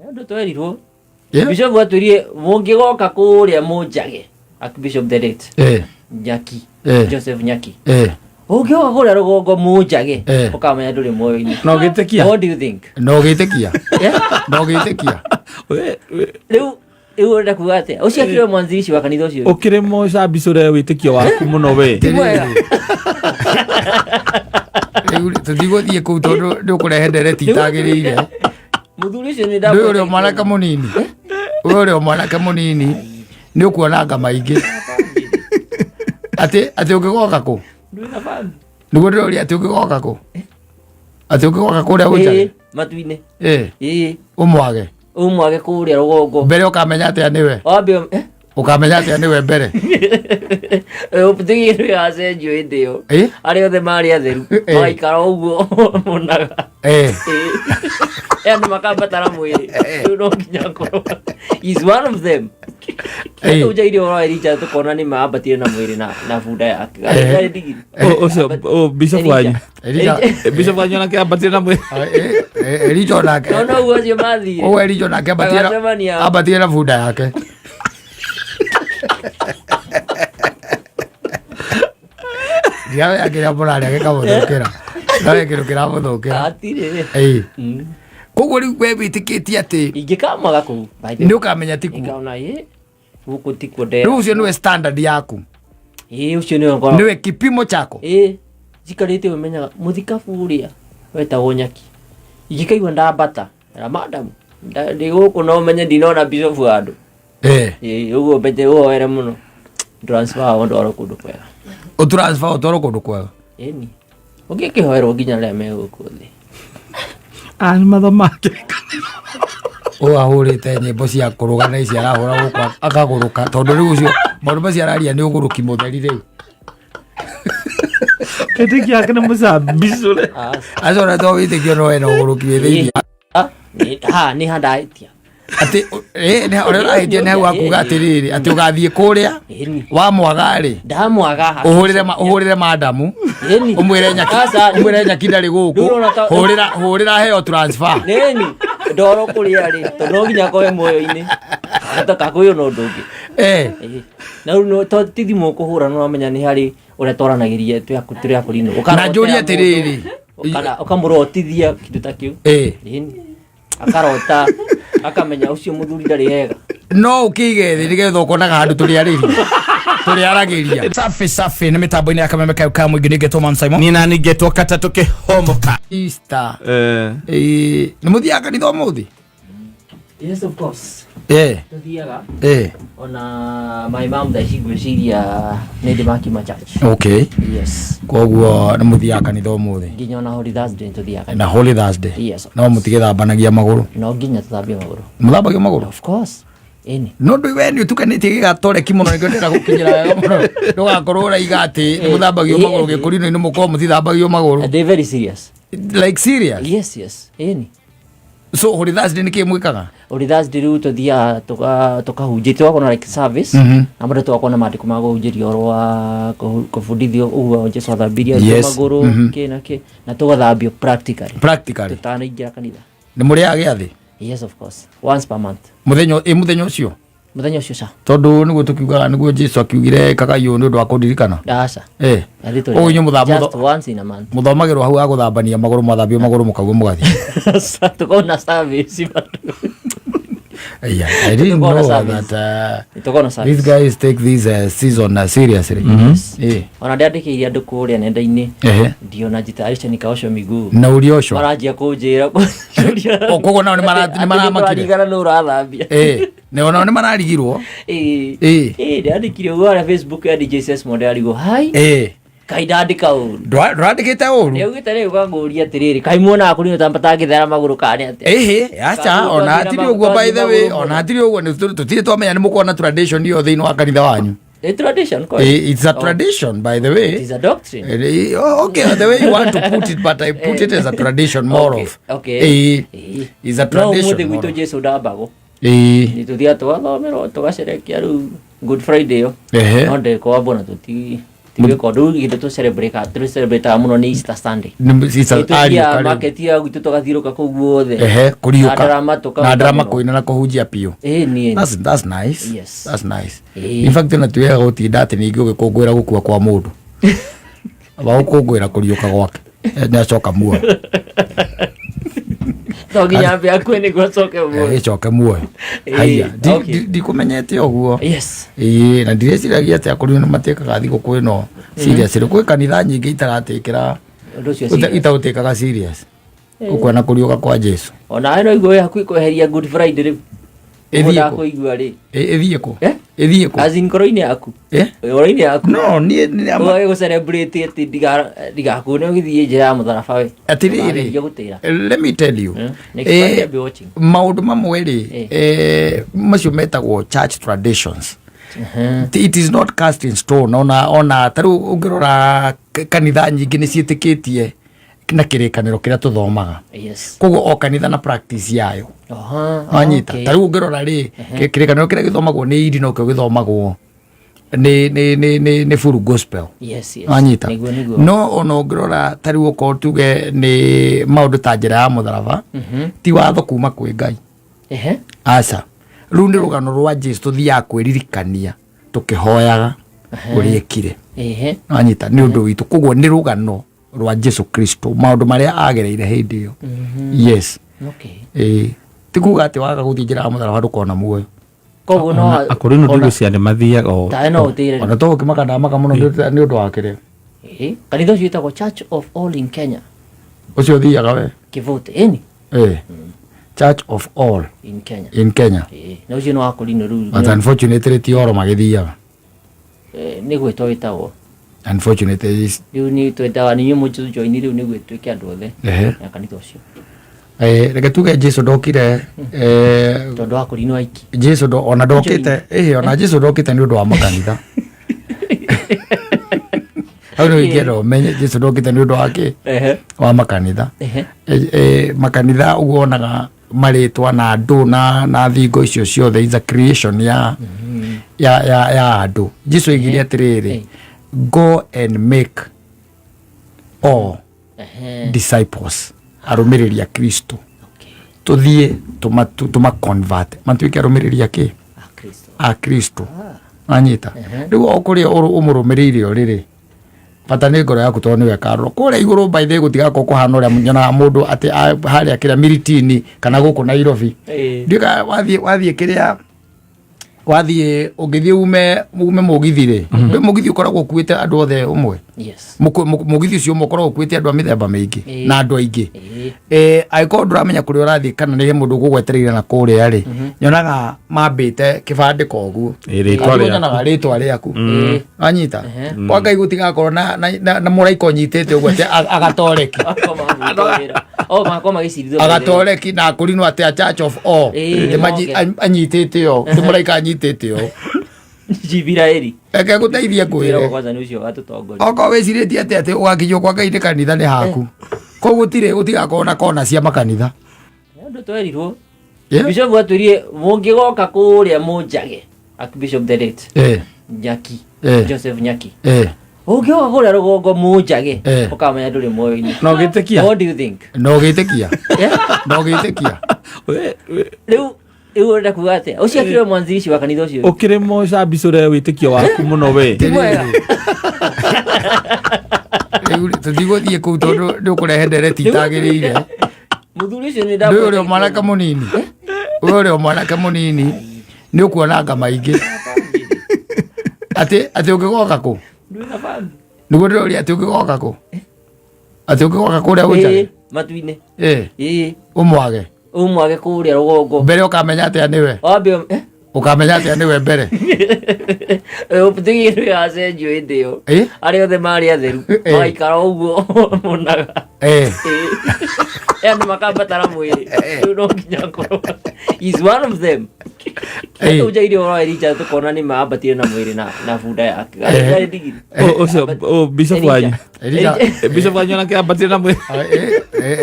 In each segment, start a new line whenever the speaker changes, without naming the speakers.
Andũ twerirwo.
Yeah.
Bishop atwĩrire mũngĩgoka kũrĩa mũnjage. Archbishop the late Nyaki. Joseph Nyaki. Ũngĩgoka kũrĩa rũgongo mũnjage ũkamenya ndũrĩ muoyo-inĩ.
No gĩtĩkia.
What do you think?
No gĩtĩkia.
Yeah?
No gĩtĩkia.
Rĩu rĩu ũrenda kuga atĩa? Ũcio akĩrĩ we mwanzilishi wa kanitha ũcio.
Ũkĩrĩ mũcambicũre wĩtĩkio waku mũno we.
Ti mwega.
Rĩu tũtigũthiĩ kũu tondũ nĩ ũkũrehe ndereti itagĩrĩire.
Mũthuri ũcio nĩ
Ndũĩ ũrĩa mwanake mũnini. Ũyũ ũrĩa mwanake mũnini nĩ ũkuona nga maingĩ. Atĩ ũngĩgoka kũ?
Ndũĩ na bambi.
Nĩguo ndĩroria atĩ ũngĩgoka kũ? Atĩ ũngĩgoka kũrĩa
Ĩĩ,
ũnjage?
matu-inĩ.
Ĩĩ,
Ĩĩ,
ũmwage.
ũmwage kũrĩa rũgongo.
Mbere ũkamenya atĩa nĩwe?
Wambe eh?
Ũkamenya atĩa nĩwe mbere?
Tigĩrĩra yacenjio hĩndĩ ĩyo.
Ĩĩ?
Arĩa othe marĩ atheru magaikara ũguo monaga. Andũ makambatara mwĩrĩ. Rĩu no nginya akorwo. He's one of them. Tũnjaire ũhoro wa Elijah tũkona nĩ maambatire na mwĩrĩ na bunda yake. Arĩ ndigiri.
Ũcio bishop wanyu.
Elijah
Bishop wanyu onake ambatire na mwĩrĩ.
Elijah onake.
No ũguo acio mathire.
Ũguo Elijah onake ambatire
Magacemania.
ambatire na bunda yake. Ndiramenya kĩrĩa mũrarĩa gĩkamũthũkĩra. Ndiramenya kĩndũ kĩramũthũkĩra.
Hatirĩ.
Ĩĩ. Koguo rĩu we wĩtĩkĩtie atĩ
Ingĩkamwaga kũu. By the
nĩ
way.
ũkamenya ti kuo.
Nĩngaona ĩ gũkũ tikuo ndera.
Rĩu ũcio nĩwe standard yaku.
Ĩ ũcio nĩwe ngoragwo.
Nĩwe kipimo chako.
Ĩ njikarĩte ũmenyaga mũthikabu ũrĩa wetagwo Nyaki. Ingĩkaigua ndambata na madam ndĩ gũkũ no menye ndinona bishop handũ. Ĩ ũguo mbete ũhoere mũno. Transfer wao ndwarwo kũndũ kwega.
Ũtransfer ũtwarwo kũndũ kwega.
Ĩni. Ũngĩkĩhoerwo nginya rĩrĩa me gũkũ thĩ.
Ah, nĩ mathomake.
Ũyũ ahũrĩte nyĩmbo cia kũrũga na ici arahũra gũkũ akagũrũka tondũ rĩu ũcio maũndũ macio araria nĩ ũgũrũki mũtheri rĩu.
Wĩtĩkio wake nĩ mũcambicũre.
Acio ona to wĩtĩkio no wena ũgũrũki wĩ thĩinĩ.
Ha nĩ handahĩtia.
Atĩ ũrĩa ũrahĩtia nĩ hau akuga atĩrĩrĩ atĩ ũgathiĩ kũrĩa
Ĩni.
wamwaga rĩ
Ndamwaga ha.
ũhũrĩre madamu
Ĩni.
ũmwĩre nyaki
Aca,
ũmwĩre nyaki ndarĩ gũkũ
Rĩu ũrona ta-
hũrĩra hũrĩra heo transfer.
Nĩni ndoro kũrĩa rĩ tondũ no nginya akorwe muoyo-inĩ gakũyũ no ũndũ ũngĩ. Ĩĩ. Na rĩu no to ti thimũ ũkũhũra no wamenya nĩ harĩ ũrĩa twaranagĩria tũrĩ akũrinũ.
Na njũrie atĩrĩrĩ.
Kana ũkamũrotithia kĩndũ ta kĩu. Ĩni. Akarota akamenya ũcio mũthuri ndarĩ hega.
No ũkĩige thĩ nĩgetha ũkonaga handũ tũrĩarĩria tũrĩaragĩria.
Safi safi nĩ mĩtambo-inĩ ya kameme kayo ka mũingĩ nĩngetwo Man Simon.
Niĩ nani ngetwo katatũ kĩhomoka.
Easter. Nĩ mũthiaga kanitha ũmũthĩ?
Yes of course. Tũthiaga. Ona my mom thaa ici ngwĩciria nĩ ndĩ makiuma church.
Okay.
Yes.
Koguo nĩ mũthiaga kanitha ũmũthĩ.
Nginya ona Holy Thursday nĩ tũthiaga.
Na Holy Thursday.
Yes.
No mũtigĩthambanagia magũrũ.
No nginya tũthambie magũrũ.
Mũthambagia magũrũ?
Of course. Ĩni.
No ndũ we nĩ ũtukanĩtie gĩgatoreki mũno nĩkĩo ndĩrenda gũkinyĩra wega mũno. Ndũgakorwo ũraiga atĩ nĩ mũthambagio magũrũ gĩkũrinũ-inĩ mũkorwo mũtithambagio magũrũ.
They're very serious.
Like serious?
Yes, yes. Ĩni.
So Holy Thursday nĩ kĩ mwĩkaga?
Holy Thursday rĩu tũthiaga tũkahunjia tũgakorwo na like service na mũndũ tũgakorwo na maandĩko ma kũhunjĩrio ũhoro wa kũbundithio ũguo Jesu athambirie arutwo magũrũ kĩ na kĩ na tũgathambio practically.
Practically.
Tũtanaingĩra kanitha.
Nĩ mũrĩaga gĩathĩ?
Yes of course. Once per month.
Mũthenya ĩ mũthenya ũcio?
Mũthenya ũcio ca.
Tondũ nĩguo tũkiugaga nĩguo Jesu akiugire ĩkagai ũũ nĩ ũndũ wa kũndirikana.
Aca. Gĩathĩ tũrĩaga
Ũguo inyuĩ
just once in a month.
mũthomagĩrwo hau ha gũthambania magũrũ mwathambio magũrũ mũkaugwo mũgathiĩ.
Aca, tũkorwo na service bado.
Yeah, I didn't
Tũkorwo na
know
service.
that
Tũkorwo na service.
these guys take this season seriously.
Ona ndĩandĩkĩire andũ kũrĩa nenda-inĩ ndiona njitayarisha nikaoshwo miguu.
Na ũrioshwo.
Maranjia kũnjĩra.
O, koguo nao nĩ maramakire.
Atĩ nĩ ũrathambia.
Nĩ onao nĩ mararigirwo.
Ĩĩ, ndandĩkire ũguo harĩa Facebook ya DJ Sesmo ndĩrarigwo hai. Kaĩ ndandĩka ũru.
Ndwandĩkĩte ũru.
Nĩaugĩte rĩu ngakũria atĩrĩrĩ, kaĩ muonaga kũrĩ ta matangĩthera magũrũ kana nĩ atĩa?
Ĩhĩ, aca, ona hatirĩ ũguo by the way, ona hatirĩ ũguo tũtirĩ twamenya nĩ mũkorwo na tradition ĩyo thĩinĩ wa kanitha wanyu.
A tradition, kweli?
It's a tradition, by the way.
It is a doctrine.
Okay, the way you want to put it, but I put it as a tradition more of. It's a
No
tradition.
ũmũthĩ
more
gwitũ
of.
Jesu ndambagwo. Nĩ tũthiaga tũgathomerwo tũgacerekia rĩu Good Friday ĩyo. No ndekwambwo na tũti Tigwĩka ũndũ rĩu gĩndũ tũ celebrate tũ celebrate mũno nĩ Easter Sunday.
Nĩ Easter
Tũthiaga
ariũka rĩu.
market ya gwitũ tũgathiũrũka kũu guothe.
Ehe,
Na
kũriũka
ndarama tũkaruta
na ndarama
mũno.
kũina na kũhunjia biũ.
Ĩĩ niĩ.
That's nice.
Yes.
That's nice.
Ĩĩ.
In fact, ona ti wega gũtinda atĩ ningĩ ũgĩkũngũĩra gũkua kwa mũndũ, aba gũkũngũĩra kũriũka gwake. Nĩ acoka muoyo.
No nginya ambe akue nĩguo acoke muoyo.
Ĩcoke muoyo.
Ĩĩ,
Haiya,
okay.
ndikũmenyete ũguo.
Yes.
Ĩĩ, na ndirĩciragia atĩ akũrũ nĩ matĩkaga thigũkũ ĩno serious. Gwĩ kanitha nyingĩ itaratĩkĩra
Ũndũ ũcio serious.
itaũtĩkaga serious ũkuona kũriũka kwa Jesu.
Ona no igua wĩ hakuhĩ kweheria Good Friday rĩu.
Ĩthiĩ kũ?
Ndakũigua rĩ.
Ĩthiĩ kũ?
Eh?
Ĩthiĩ kũ?
As in ngoro-inĩ yaku.
Eh?
Ngoro-inĩ yaku.
No niĩ
Ũgage gũ celebrate atĩ ndigakuone ũgĩthiĩ njĩra ya mũtharaba we.
Atĩrĩrĩ,
Ũrageria gũtĩra.
let me tell you,
Next Friday I'll be watching.
maũndũ mamwe rĩ,
Eh.
macio metagwo church traditions. It is not cast in stone. Ona ta rĩu ũngĩrora kanitha nyingĩ nĩ ciĩtĩkĩtie na kĩrĩkanĩro kĩrĩa tũthomaga.
Yes.
Koguo o kanitha na practice yayo.
Aha.
Wanyita?
Okay.
Ta rĩu ũngĩrora rĩ, kĩrĩkanĩro kĩrĩa gĩthomagwo nĩ iri nokĩo gĩthomagwo nĩ full gospel.
Yes, yes.
Wanyita?
Nĩguo nĩguo.
No ona ũngĩrora ta rĩu okorwo tuge nĩ maũndũ ta njĩra ya mũtharaba, ti watho kuma kwĩ Ngai.
Ehe.
Aca, rĩu nĩ rũgano rwa Jesu tũthiaga kwĩririkania tũkĩhoyaga ũrĩa ekire.
Ehe.
Wanyita? Nĩ ũndũ witũ, koguo nĩ rũgano rwa Jesu Kristo, maũndũ marĩa agereire hĩndĩ ĩyo. Yes.
Okay.
Ĩĩ, ti kuga atĩ waga gũthiĩ njĩra ya mũtharaba ndũkona muoyo.
Koguo no
Akũrũ nĩ ndigũcia nĩ mathiaga o
tawe no ũtĩre.
Ona to gũkĩmaka ndamaka mũno nĩ ũndũ wa kĩrĩa
Ĩĩ. Kanitha ũcio wĩtagwo Church of All in Kenya.
ũcio ũthiaga we.
Kĩvũte. Ĩni.
Ĩĩ, Church of All
In Kenya.
in Kenya.
Ĩĩ. Na ũcio nĩ wa kũrinwo rĩu.
But unfortunately ti oro magĩthiaga.
Nĩ gwĩtwo wĩtagwo.
Unfortunately is
Rĩu nĩ twendaga nĩ inyuĩ mũtũjoini rĩu nĩguo tuĩke andũ othe.
Ehe.
Na kanitha ũcio.
Reke tuge Jesu ndokire
Tondũ wa kũrinwo aiki.
Jesu ndo ona ndokĩte, ĩhĩ, ona Jesu ndokĩte nĩ ũndũ wa makanitha. Hau nĩ ingĩenda ũmenye Jesu ndokĩte nĩ ũndũ wa kĩ?
Ehe.
Wa makanitha.
Ehe.
Makanitha ũguo wonaga marĩtwa na andũ na thingo icio ciothe is a creation ya andũ. Jesu oigire atĩrĩrĩ, go and make all
Ehe.
disciples, arũmĩrĩri a Kristo.
Okay.
Tũthiĩ tũma convert matuĩke arũmĩrĩri a kĩ?
A Kristo.
A Kristo. Wanyita? Rĩu o kũrĩa ũmũrũmĩrĩire ũrĩ rĩ, bata nĩ ngoro yaku tondũ nĩwe ĩkarora kũrĩa igũrũ. By the way, gũtigakorwo kũhana ũrĩa nyonaga mũndũ atĩ harĩa kĩrĩa Miritini kana gũkũ Nairobi.
Ĩĩ.
Ndiũĩ wathiĩ kĩrĩa wathiĩ, ũngĩthiĩ ume mũgithi rĩ, mũgithi ũkoragwo ũkuĩte andũ othe ũmwe.
Yes.
Mũgithi ũcio ũmwe ũkoragwo ũkuĩte andũ a mĩthemba mĩingĩ
Ĩĩ.
na andũ aingĩ.
Ĩĩ.
Angĩkorwo ndũramenya kũrĩa ũrathiĩ kana nĩ mũndũ ũgũgwetereire na kũrĩa rĩ, nyonaga mambĩte kĩbandĩko ũguo.
Ĩĩ, rĩtwa
Andũ
rĩaku.
nyonaga rĩtwa rĩaku.
Ĩĩ.
Wanyita? Kwa Ngai gũtigakorwo na mũraika ũnyitĩte ũguo atĩ agatoreki.
Makwa mabuta wĩra. O makwa magĩcirithio.
Agatoreki na akũrinwo atĩ a church of all.
Ĩĩ,
Nĩ
moke.
anyitĩte ũũ, nĩ mũraika anyitĩte ũũ.
Jibiraeli.
Reke ngũteithie
Wĩra
ngwĩre,
kwanza nĩ ũcio watũtongoria.
okorwo wĩcirĩtie atĩ ũgakinyio kwa Ngai nĩ kanitha nĩ haku, koguo gũtirĩ gũtigakorwo na kona cia makanitha.
Nĩ ũndũ twerirwo.
Yeah?
Bishop atwĩrire mũngĩgoka kũrĩa mũnjage. Archbishop the late. Nyaki. Joseph Nyaki. Ũngĩgoka kũrĩa rũgongo mũnjage. Ũkamenya ndũrĩ muoyo-inĩ.
No gĩtĩkia.
What do you think?
No gĩtĩkia.
Yeah?
No gĩtĩkia.
Rĩu rĩu ũrenda kuga atĩa? Ũcio akĩrĩ we mwanzilishi wa kanitha ũcio.
Ũkĩrĩ mũcambicũre wĩtĩkio waku mũno we.
Ti mwega.
Rĩu tũtigũthiĩ kũu tondũ nĩ ũkũrehe ndereti itagĩrĩire.
Mũthuri ũcio nĩ
Ndũĩ ũrĩa mwanake mũnini, ũyũ ũrĩa mwanake mũnini nĩ ũkuona maingĩ atĩ ũngĩgoka kũ?
Ndũĩ na bambi.
Nĩguo ndĩroria atĩ ũngĩgoka kũ, atĩ ũngĩgoka kũrĩa
Ĩĩ,
ũnjage
matu-inĩ.
Ĩ.
Ĩĩ.
Ũmwage.
Ũmwage kũrĩa rũgongo.
Mbere ũkamenya atĩa nĩwe?
Wambe
Ũkamenya atĩa nĩwe mbere?
Tigĩrĩra yacenjio hĩndĩ ĩyo.
Ĩ?
Arĩa othe marĩ atheru magaikara ũguo monaga.
Ĩ.
Andũ makambatara mwĩrĩ. Rĩu no nginya akorwo is one of them. Tũnjaire ũhoro wa Elijah tũkona nĩ maambatire na mwĩrĩ na bunda yake. Yarĩ ndigiri.
Ũcio bishop wanyu.
Elijah.
Bishop wanyu onake ambatire na mwĩrĩ.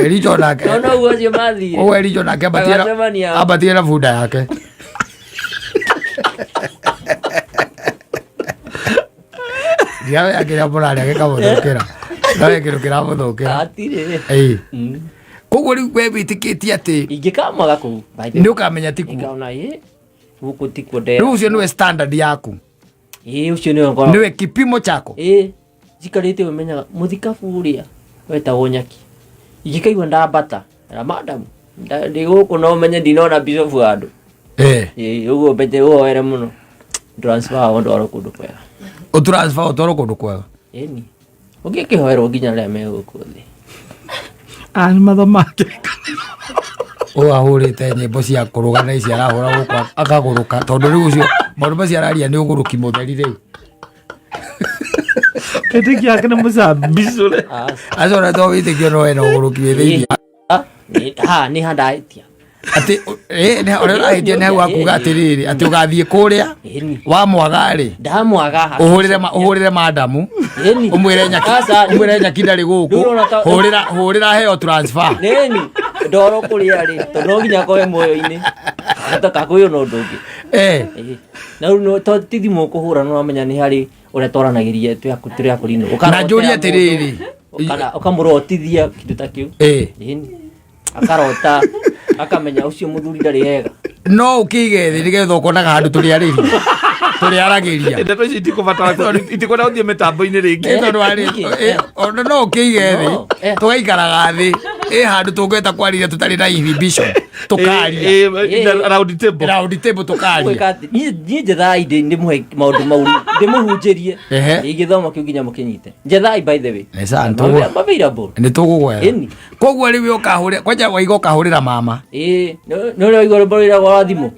Elijah onake.
Tondũ ũguo acio mathire.
Ũguo Elijah onake
Magacemania.
ambatire na bunda yake. Ndiramenya kĩrĩa mũrarĩa gĩkamũthũkĩra. Ndiramenya kĩndũ kĩramũthũkĩra.
Hatirĩ.
Ĩĩ. Koguo rĩu we wĩtĩkĩtie atĩ
Ingĩkamwaga kũu, by the
nĩ
way.
ũkamenya ti kuo.
Nĩngaona, ĩ, gũkũ tikuo ndera.
Rĩu ũcio nĩwe standard yaku.
Ĩ, ũcio nĩwe ngoragwo.
Nĩwe kipimo chako.
Ĩ, njikarĩte ũmenyaga mũthikabu ũrĩa wetagwo nyaki. Ingĩkaigua ndambata, era madam, ndĩ gũkũ no ũmenye ndinona bishop handũ.
Eh.
Ĩ, ũguo mbete ũhoere mũno. Transfer wao ndwarwo kũndũ kwega.
Ũtransfer ũtwarwo kũndũ kwega.
Ĩni. Ũngĩkĩhoerwo nginya arĩa me gũkũ thĩ.
Ah, nĩ mathomake.
Ũyũ ahũrĩte nyĩmbo cia kũrũga na ici arahũra gũkũ akagũrũka tondũ rĩu ũcio maũndũ macio araria nĩ ũgũrũki mũtheri rĩu.
Wĩtĩkio yake nĩ mũcambicũre.
Acio ona to wĩtĩkio no wena ũgũrũki wĩ thĩinĩ.
Ah, ha nĩ handahĩtia.
Atĩ ũrĩa ũrahĩtia nĩ hau akuga atĩrĩrĩ atĩ ũgathiĩ kũrĩa
Ĩni.
wamwaga rĩ
Ndamwaga.
ũhũrĩre madamu
Ĩni.
ũmwĩre nyaki
Aca,
ũmwĩre nyaki ndarĩ gũkũ
Rĩu ũrona ta-
hũrĩra hũrĩra heo transfer.
Nĩni ndoro kũrĩa rĩ tondũ no nginya akorwe muoyo-inĩ atakakwĩyo na ũndũ ũngĩ.
Eh.
Ĩĩ. Na rĩu to ti thimũ ũkũhũra no wamenya nĩ harĩ ũrĩa twaranagĩria twĩ akũrinũ.
Na njũrie atĩrĩrĩ.
Kana ũkamũrotithia kĩndũ ta kĩu.
Eh.
Ĩni. Akarota akamenya ũcio mũthuri ndarĩ hega.
No ũkĩige thĩ nĩgetha ũkonaga handũ tũrĩarĩria tũrĩaragĩria.
Ndeto ici itikũbatara itikwenda gũthiĩ mĩtambo-inĩ rĩngĩ.
Ĩ tondũ warĩ
Nĩkĩ?
ona no ũkĩige thĩ
No, eh.
tũgaikaraga thĩ ĩ handũ tũngĩhota kwarĩria tũtarĩ na inhibition tũkaria
Ĩ, ĩ, round table.
round table tũkaria.
Gwĩka atĩ, niĩ njethaai ndĩmũhe maũndũ mau ndĩmũhunjĩrie.
Ehe.
Gĩthomo kĩu nginya mũkĩnyite. Njethaai by the way.
Nĩ sawa,
I'm available.
nĩ tũgũgwetha.
Ĩni.
Koguo rĩu ũkahũrĩra kwanja waiga ũkahũrĩra mama.
Ĩĩ, nĩ ũrĩa waigua rwĩmbo rwĩragwo rwa thimũ.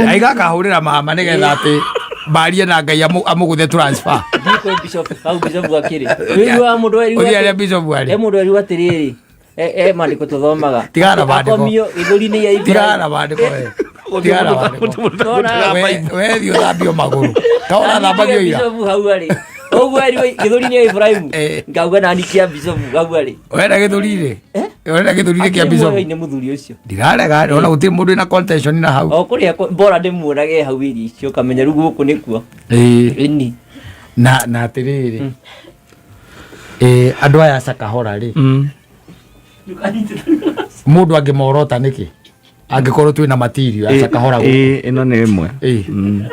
Aiga akahũrĩra mama nĩgetha atĩ marie na Ngai amũgũthe transfer.
Thiĩ kwĩ bishop, hau bishop akĩrĩ. Ũiguaga mũndũ erirwo
Ũthiĩ harĩa
atĩ-
bishop arĩ.
He mũndũ erirwo atĩrĩrĩ, he maandĩko tũthomaga.
Tigana na maandĩko.
Akomio gĩthũri-inĩ gĩa Ibrahim.
Tigana na maandĩko we. Tigana na maandĩko.
Nona-
We thiĩ ũthambio magũrũ. Ta ũrathambagio ira.
Bishop hau arĩ. Ũguo erirwo gĩthũri-inĩ gĩa Ibrahim.
Eh.
Ngauga nani kĩa bishop hau arĩ.
Ũrenda gĩthũri-rĩ? Ũrenda gĩthũri-rĩ kĩa
Akĩrĩ
bishop?
muoyo-inĩ mũthuri ũcio.
Ndirarega ona gũtirĩ mũndũ wĩna contention na hau.
O kũrĩa bora ndĩmuonage hau irio icio ũkamenya rĩu gũkũ nĩkuo.
Ĩĩ.
Ĩni.
Na atĩrĩrĩ. Andũ aya a Sakahora rĩ. Mũndũ angĩmorota nĩkĩ? Angĩkorwo twĩna material ya Sakahora gũkũ.
Ĩ, ĩno nĩ ĩmwe.
Ĩĩ.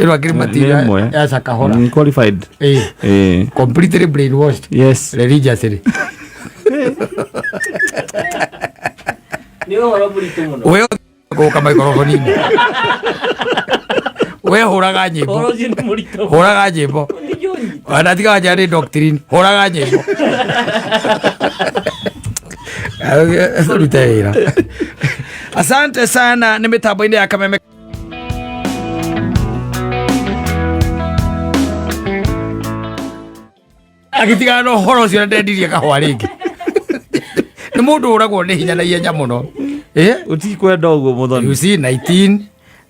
Ĩno akĩrĩ
Nĩ
material
ĩmwe.
ya Sakahora.
Qualified.
Ĩĩ.
Ĩ.
Completely brainwashed.
Yes.
Religiously.
Nĩ ũhoro mũritũ mũno.
We gũka maikoroboni-inĩ. We hũraga nyĩmbo.
Ũhoro ũcio nĩ mũritũ.
Hũraga nyĩmbo.
Nĩnjũĩ.
Ona tiga wanja nĩ doctrine. Hũraga nyĩmbo. Rute wĩra.
Asante sana nĩ mĩtambo-inĩ ya Kameme.
Agĩtigana na ũhoro ũcio na ndendirie kahũa rĩngĩ. Nĩ mũndũ ũragwo nĩ hinya na ihenya mũno. Eh?
Ũtikwenda ũguo mũthoni.
You see 19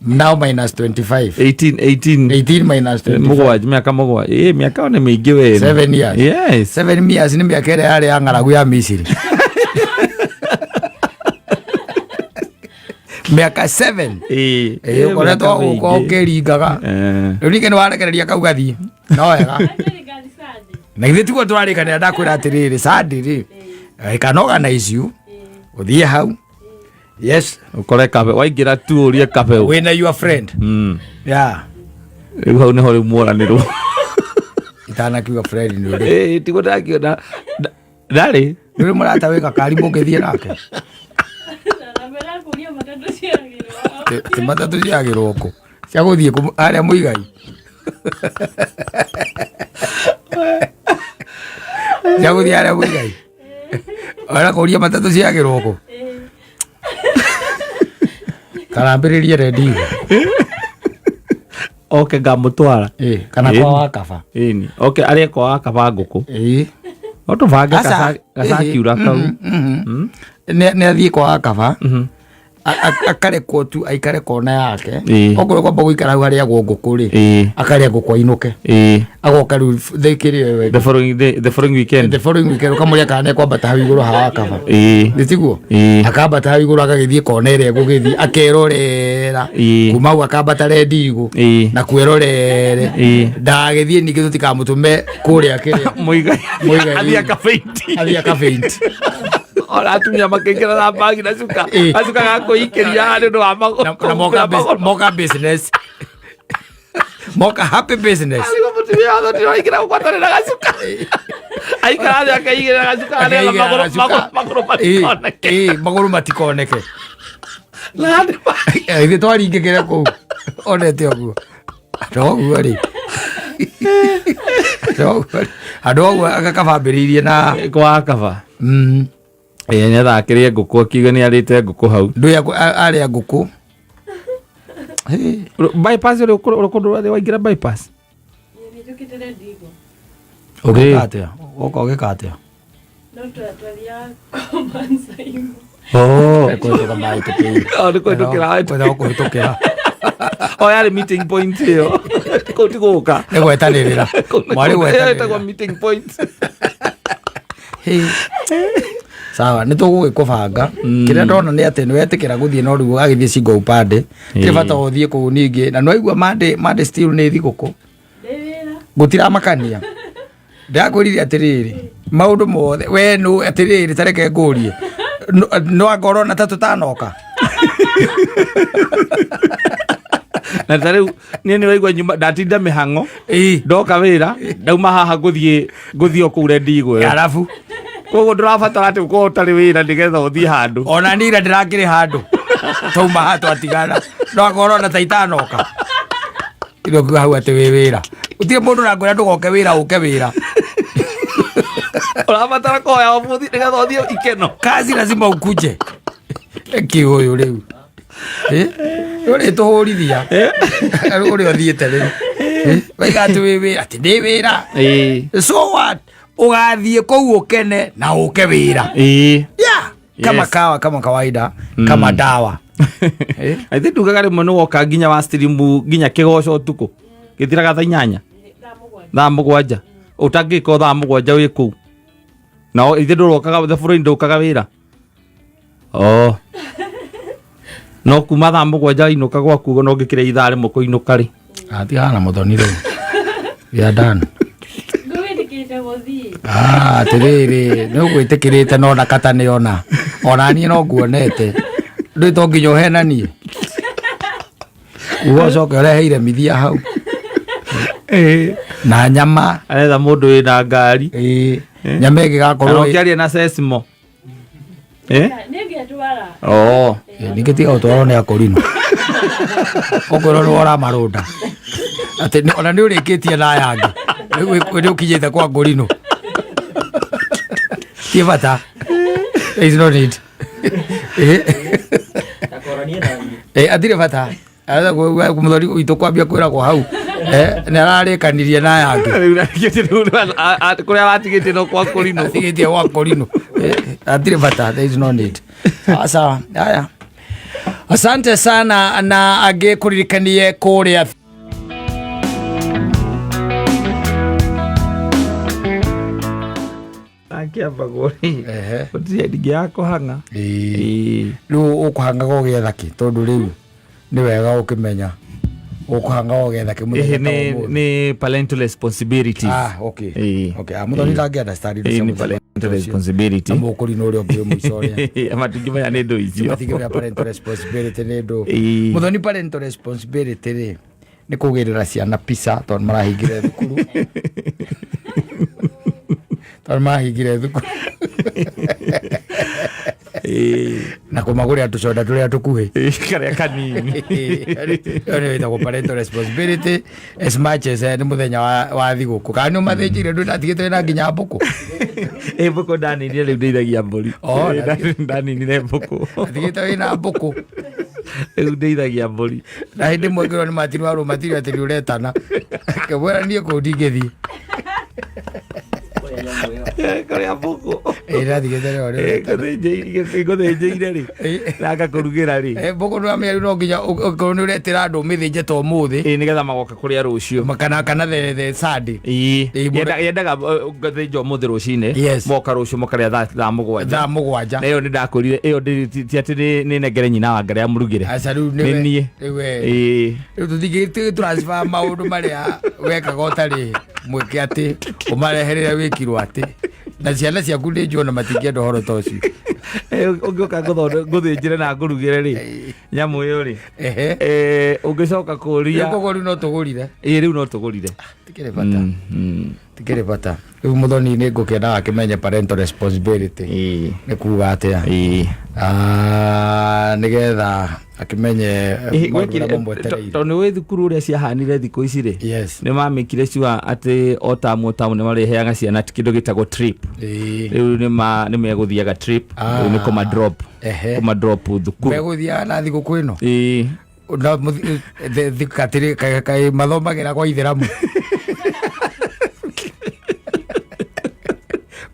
now minus 25.
18 18
18 minus 25.
mũgwanja mĩaka mũgwanja. Ĩ, mĩaka ĩyo nĩ mĩingĩ we.
7 years.
Yes.
7 years nĩ mĩaka ĩrĩa yarĩ ya ng'aragu ya Misiri. Mĩaka 7.
Ĩ,
Ĩ, ũkoretwo
mĩaka
gũka
mĩingĩ.
ũkĩringaga.
Eh.
Rĩu ningĩ nĩ warekereria kau gathiĩ. No wega. Na githĩ tiguo tũrarĩkanĩra ndakwĩra atĩrĩrĩ Sunday rĩ. I can organize you. Ũthiĩ hau. Yes.
Ũkore kabe waingĩra tu ũrie kabe.
Wĩna your friend. Yeah.
Rĩu hau nĩho rĩu mworanĩrwo.
Itanakiuga friend nĩ ũrĩ.
Ĩ, tiguo ndakiona. Ndarĩ.
Nĩ ũrĩ mũrata wĩ gakari mũngĩthiĩ nake. Ti matatũ ciagĩrwo kũ? Cia gũthiĩ kũ harĩa Mũigai. Cia gũthiĩ harĩa Mũigai. Ona kũria matatũ ciagĩrwo kũ? Karambĩrĩrie redio.
Oke ngamũtwara.
Ĩ, kana kwa wakaba.
Ĩni. Oke arĩe kwa wakaba ngũkũ.
Ĩ.
No tũbange
Aca.
gacakiura kau.
Nĩ athiĩ kwa wakaba. Akarekwo tu aikare kona yake.
Ĩĩ.
Okorwo kwamba gũikara hau harĩagwo ngũkũ rĩ,
Ĩĩ.
akarĩa ngũkũ ainũke.
Ĩĩ.
Agoka rĩu thĩkĩrĩ
The following day, the following weekend.
the following weekend ũkamũria kana nĩekwambata hau igũrũ hawa kaba.
Ĩĩ.
Nĩ tiguo?
Ĩĩ.
Akambata hau igũrũ agagĩthiĩ kona ĩrĩa egũgĩthiĩ akerorera.
Ĩĩ.
Kuma hau akambata rendigũ.
Ĩĩ.
Na kwerorere.
Ĩĩ.
Ndagagĩthiĩ ningĩ tũtikamũtũme kũrĩa kĩrĩa.
Mũigai.
Mũigai.
Athiĩ akabaiti.
Athiĩ akabaiti.
Ona atumia makĩingĩra na mbagi na cuka.
Ĩĩ.
Gacuka ga kwĩikĩria nĩ ũndũ wa magũrũ.
Na moka moka business. Moka happy business.
Arigwo mũtumia wa thoti no aingĩra gũkwatanĩra gacuka. Aikara thĩ akaigĩrĩra gacuka nĩgetha
Akaigĩrĩra
magũrũ
gacuka.
magũrũ
Ĩĩ,
matikoneke.
ĩĩ, magũrũ matikoneke.
Na andũ
Ithuĩ twaringĩkĩre kũu onete ũguo andũ ũguo rĩ, andũ ũguo rĩ, andũ ũguo akabambĩrĩirie na
kwa kaba. Ĩĩ nĩathakĩrie ngũkũ akiuga nĩ arĩte ngũkũ hau.
Ndũĩ arĩa ngũkũ. Hĩ.
Bypass ũrĩ kũndũ waingĩra bypass.
Ũgĩka atĩa? Woka ũgĩka atĩa?
No twathiaga kũmanza igũ.
Oh.
Kũhĩtũka mahĩtũkĩire.
Oh, nĩ kũhĩtũkĩra.
Kwenda kũhĩtũkĩra.
O yarĩ meeting point ĩyo. Kũu ti gũka.
Nĩ gwetanĩrĩra. Mwarĩ
Ĩyo
gwetanĩrĩra.
ĩtagwo meeting point.
Hĩ. Sawa, nĩ tũgũgĩkũbanga. Kĩrĩa ndona nĩ atĩ nĩ wetĩkĩra gũthiĩ no rĩu ũgagĩthiĩ single upande. Tirĩ bata ũthiĩ kũu ningĩ. Na nĩwaigua Monday still nĩ thigũkũ.
Ndĩ wĩra.
Gũtiramakania. Ndĩrakwĩrire atĩrĩrĩ, maũndũ mothe we nũ atĩrĩrĩ, ta reke ngũrie. No angorwo na ta tũtanoka.
Na ta rĩu niĩ nĩ waigua nyuma ndatinda mĩhang'o.
Ĩĩ.
Ndoka wĩra ndauma haha ngũthiĩ o kũu rendi igwe.
Arabu
Koguo ndũrabatara atĩ ũkorwo ũtarĩ wĩra nĩgetha ũthiĩ handũ.
Ona nira ndĩrakĩrĩ handũ tauma haha twatigana no akorwo na ta itanoka ino kuga hau atĩ wĩ wĩra gũtirĩ mũndũ ũrakwĩra ndũgoke wĩra ũke wĩra.
Ũrabatara kũhoya ũmũthĩ nĩgetha ũthiĩ ikeno.
Kazi lazima ukuje eki ũyũ rĩu ũrĩ tũhũrithia ũrĩa ũthiĩte rĩu waiga atĩ wĩ wĩra atĩ ndĩ wĩra.
Ĩĩ.
So what, ũgathiĩ kũu ũkene na ũke wĩra.
Ĩĩ.
Yeah, kama
Yes.
kawa kama kawaida kama dawa.
I think ndugaga rĩmwe nĩ woka nginya wa stream nginya kĩgoco ũtukũ gĩthiraga thaa 8 thaa 7 ũtangĩka thaa 7 wĩ kũu na ithe ndũrokaga the following ndũkaga wĩra oh no kuma thaa 7 inũka gwaku no ngĩkĩre ithaa rĩmwe kũinũka rĩ.
Atigana na mũthoni rĩu we are done.
Ngũgĩtĩkĩrĩte gũthiĩ.
Ah, atĩrĩrĩ nĩ ũgwĩtĩkĩrĩte no na kata nĩ ona ona niĩ no nguonete ndũĩ to nginya ũhenanie uga ũcoke ũreheire mithia hau na nyama.
Aretha mũndũ wĩna ngari.
Ĩĩ, nyama
Kana
ĩngĩgakorwo
ũkĩaria na Sesimo. Eh?
Nĩngĩtwara.
Oh.
Ningĩ tiga gũtwarwo nĩ akorino ũkwĩrwo nĩ ũramarũnda atĩ ona nĩ ũrĩkĩtie na aya angĩ rĩu nĩ ũkinyĩte kwa ngũrinũ ti bata. There is no need.
Takoranie na niĩ.
Atirĩ bata mũthoni witũ kwambia kwĩragwo hau nĩ ararĩkanirie na aya angĩ.
Rĩu narĩkĩtie rĩu kũrĩa aratigĩtie no kwa kũrinũ.
Atigĩtie gwa kũrinũ. Atirĩ bata, there is no need. Sawa sawa, haya, asante sana na angĩ kũririkanie kũrĩa.
Akĩambagwo rĩ
Ehe.
gũtirĩ ndingĩ ya kũhang'a.
Ĩĩ.
Ĩĩ.
Rĩu ũkũhangaga ũgĩetha kĩ tondũ rĩu nĩ wega ũkĩmenya ũkũhangaga ũgĩetha kĩ
Ĩhĩ,
mũthenya ta
nĩ
ũmũthĩ.
nĩ parental responsibilities.
Ah, okay.
Ĩĩ.
Okay, ah, mũthoni ndangĩ understand indo
Ĩĩ,
cia
nĩ
mũthemba
parental
ũcio.
responsibility.
Na mũkũrinũ ũrĩa ũngĩ wĩ mũico ũrĩa
Matingĩmenya nĩ ndũ icio.
Matingĩmenya parental responsibility nĩ ndũ.
Ĩĩ.
Mũthoni, parental responsibility rĩ nĩ kũgĩrĩra ciana pizza tondũ marahingire thukuru, tondũ marahingire thukuru.
Ĩĩ.
Na kũmagũrĩra tũconda tũrĩa tũkuhĩ.
Ĩĩ, karĩa kanini.
Ĩyo nĩyo ĩtagwo parental responsibility as much as nĩ mũthenya wa thigũkũ kana nĩ ũmathĩnjire ndũ ndatigĩte na nginya mbũkũ.
Ĩ mbũkũ ndaninire, rĩu ndeithagia mbũri.
Oh,
Ĩ, ndaninire mbũkũ.
Atigĩte wĩna mbũkũ.
Rĩu ndeithagia mbũri.
Na hĩndĩ ĩmwe ngĩrwo nĩ matini wa rũmatiri atĩ nĩ ũretana kĩmwĩra niĩ kũu ndingĩthiĩ.
Kũrĩa nyamũ ĩyo.
Kũrĩa mbũkũ.
Ĩrathigĩte rĩo rĩu.
Ngũthĩnjĩire rĩ na ngakũrugĩra rĩ.
Mbũkũ nĩ wamenya rĩu no nginya ũkorwo nĩ ũretĩra andũ mĩthĩnje ta ũmũthĩ.
Ĩ, nĩgetha magoka kũrĩa rũciũ.
Kana the Sunday.
Ĩ.
Ĩ,
Yendaga ngathĩnja ũmũthĩ rũcinĩ.
Yes.
Moka rũciũ makarĩa thaa 7.
Thaa 7.
Na ĩyo nĩ ndakwĩrire ĩyo ti atĩ nĩ nengere nyina wa ngarĩa amũrugĩre.
Aca rĩu
Nĩ
nĩwe.
niĩ.
Rĩu we.
Ĩ.
Rĩu tũtingĩ transfer maũndũ marĩa wekaga ũtarĩ mwĩke atĩ ũmareherere wĩkirwo atĩ na ciana ciaku nĩ njũĩ ona matingĩenda ũhoro ta ũcio.
Ũngĩũka ngũthĩnjĩre na ngũrugĩre rĩ nyamũ ĩyo rĩ.
Ehe.
Ũngĩcoka kũria.
Rĩu koguo rĩu no tũgũrire.
Ĩ, rĩu no tũgũrire.
Tikĩrĩ bata. Tikĩrĩ bata. Rĩu mũthoni nĩ ngũkĩenda akĩmenye parental responsibility.
Ĩ.
Nĩ kuga atĩa?
Ĩ.
Nĩgetha akĩmenye
Ĩ,
maũndũ
gwekire-
marĩa mamwetereire.
tondũ nĩ wĩ thukuru ũrĩa ciahanire thikũ ici rĩ.
Yes.
Nĩ mamĩkire sure atĩ o tamu o tamu nĩ marĩheaga ciana kĩndũ gĩtagwo trip.
Ĩ.
Rĩu nĩ megũthiaga trip.
Ah.
Rĩu nĩ kũma drop.
Ehe.
Kũma drop thukuru.
Megũthiaga na thigũkũ ĩno?
Ĩ.
Na katĩrĩ kaĩ mathomagĩra kwa ithĩramu.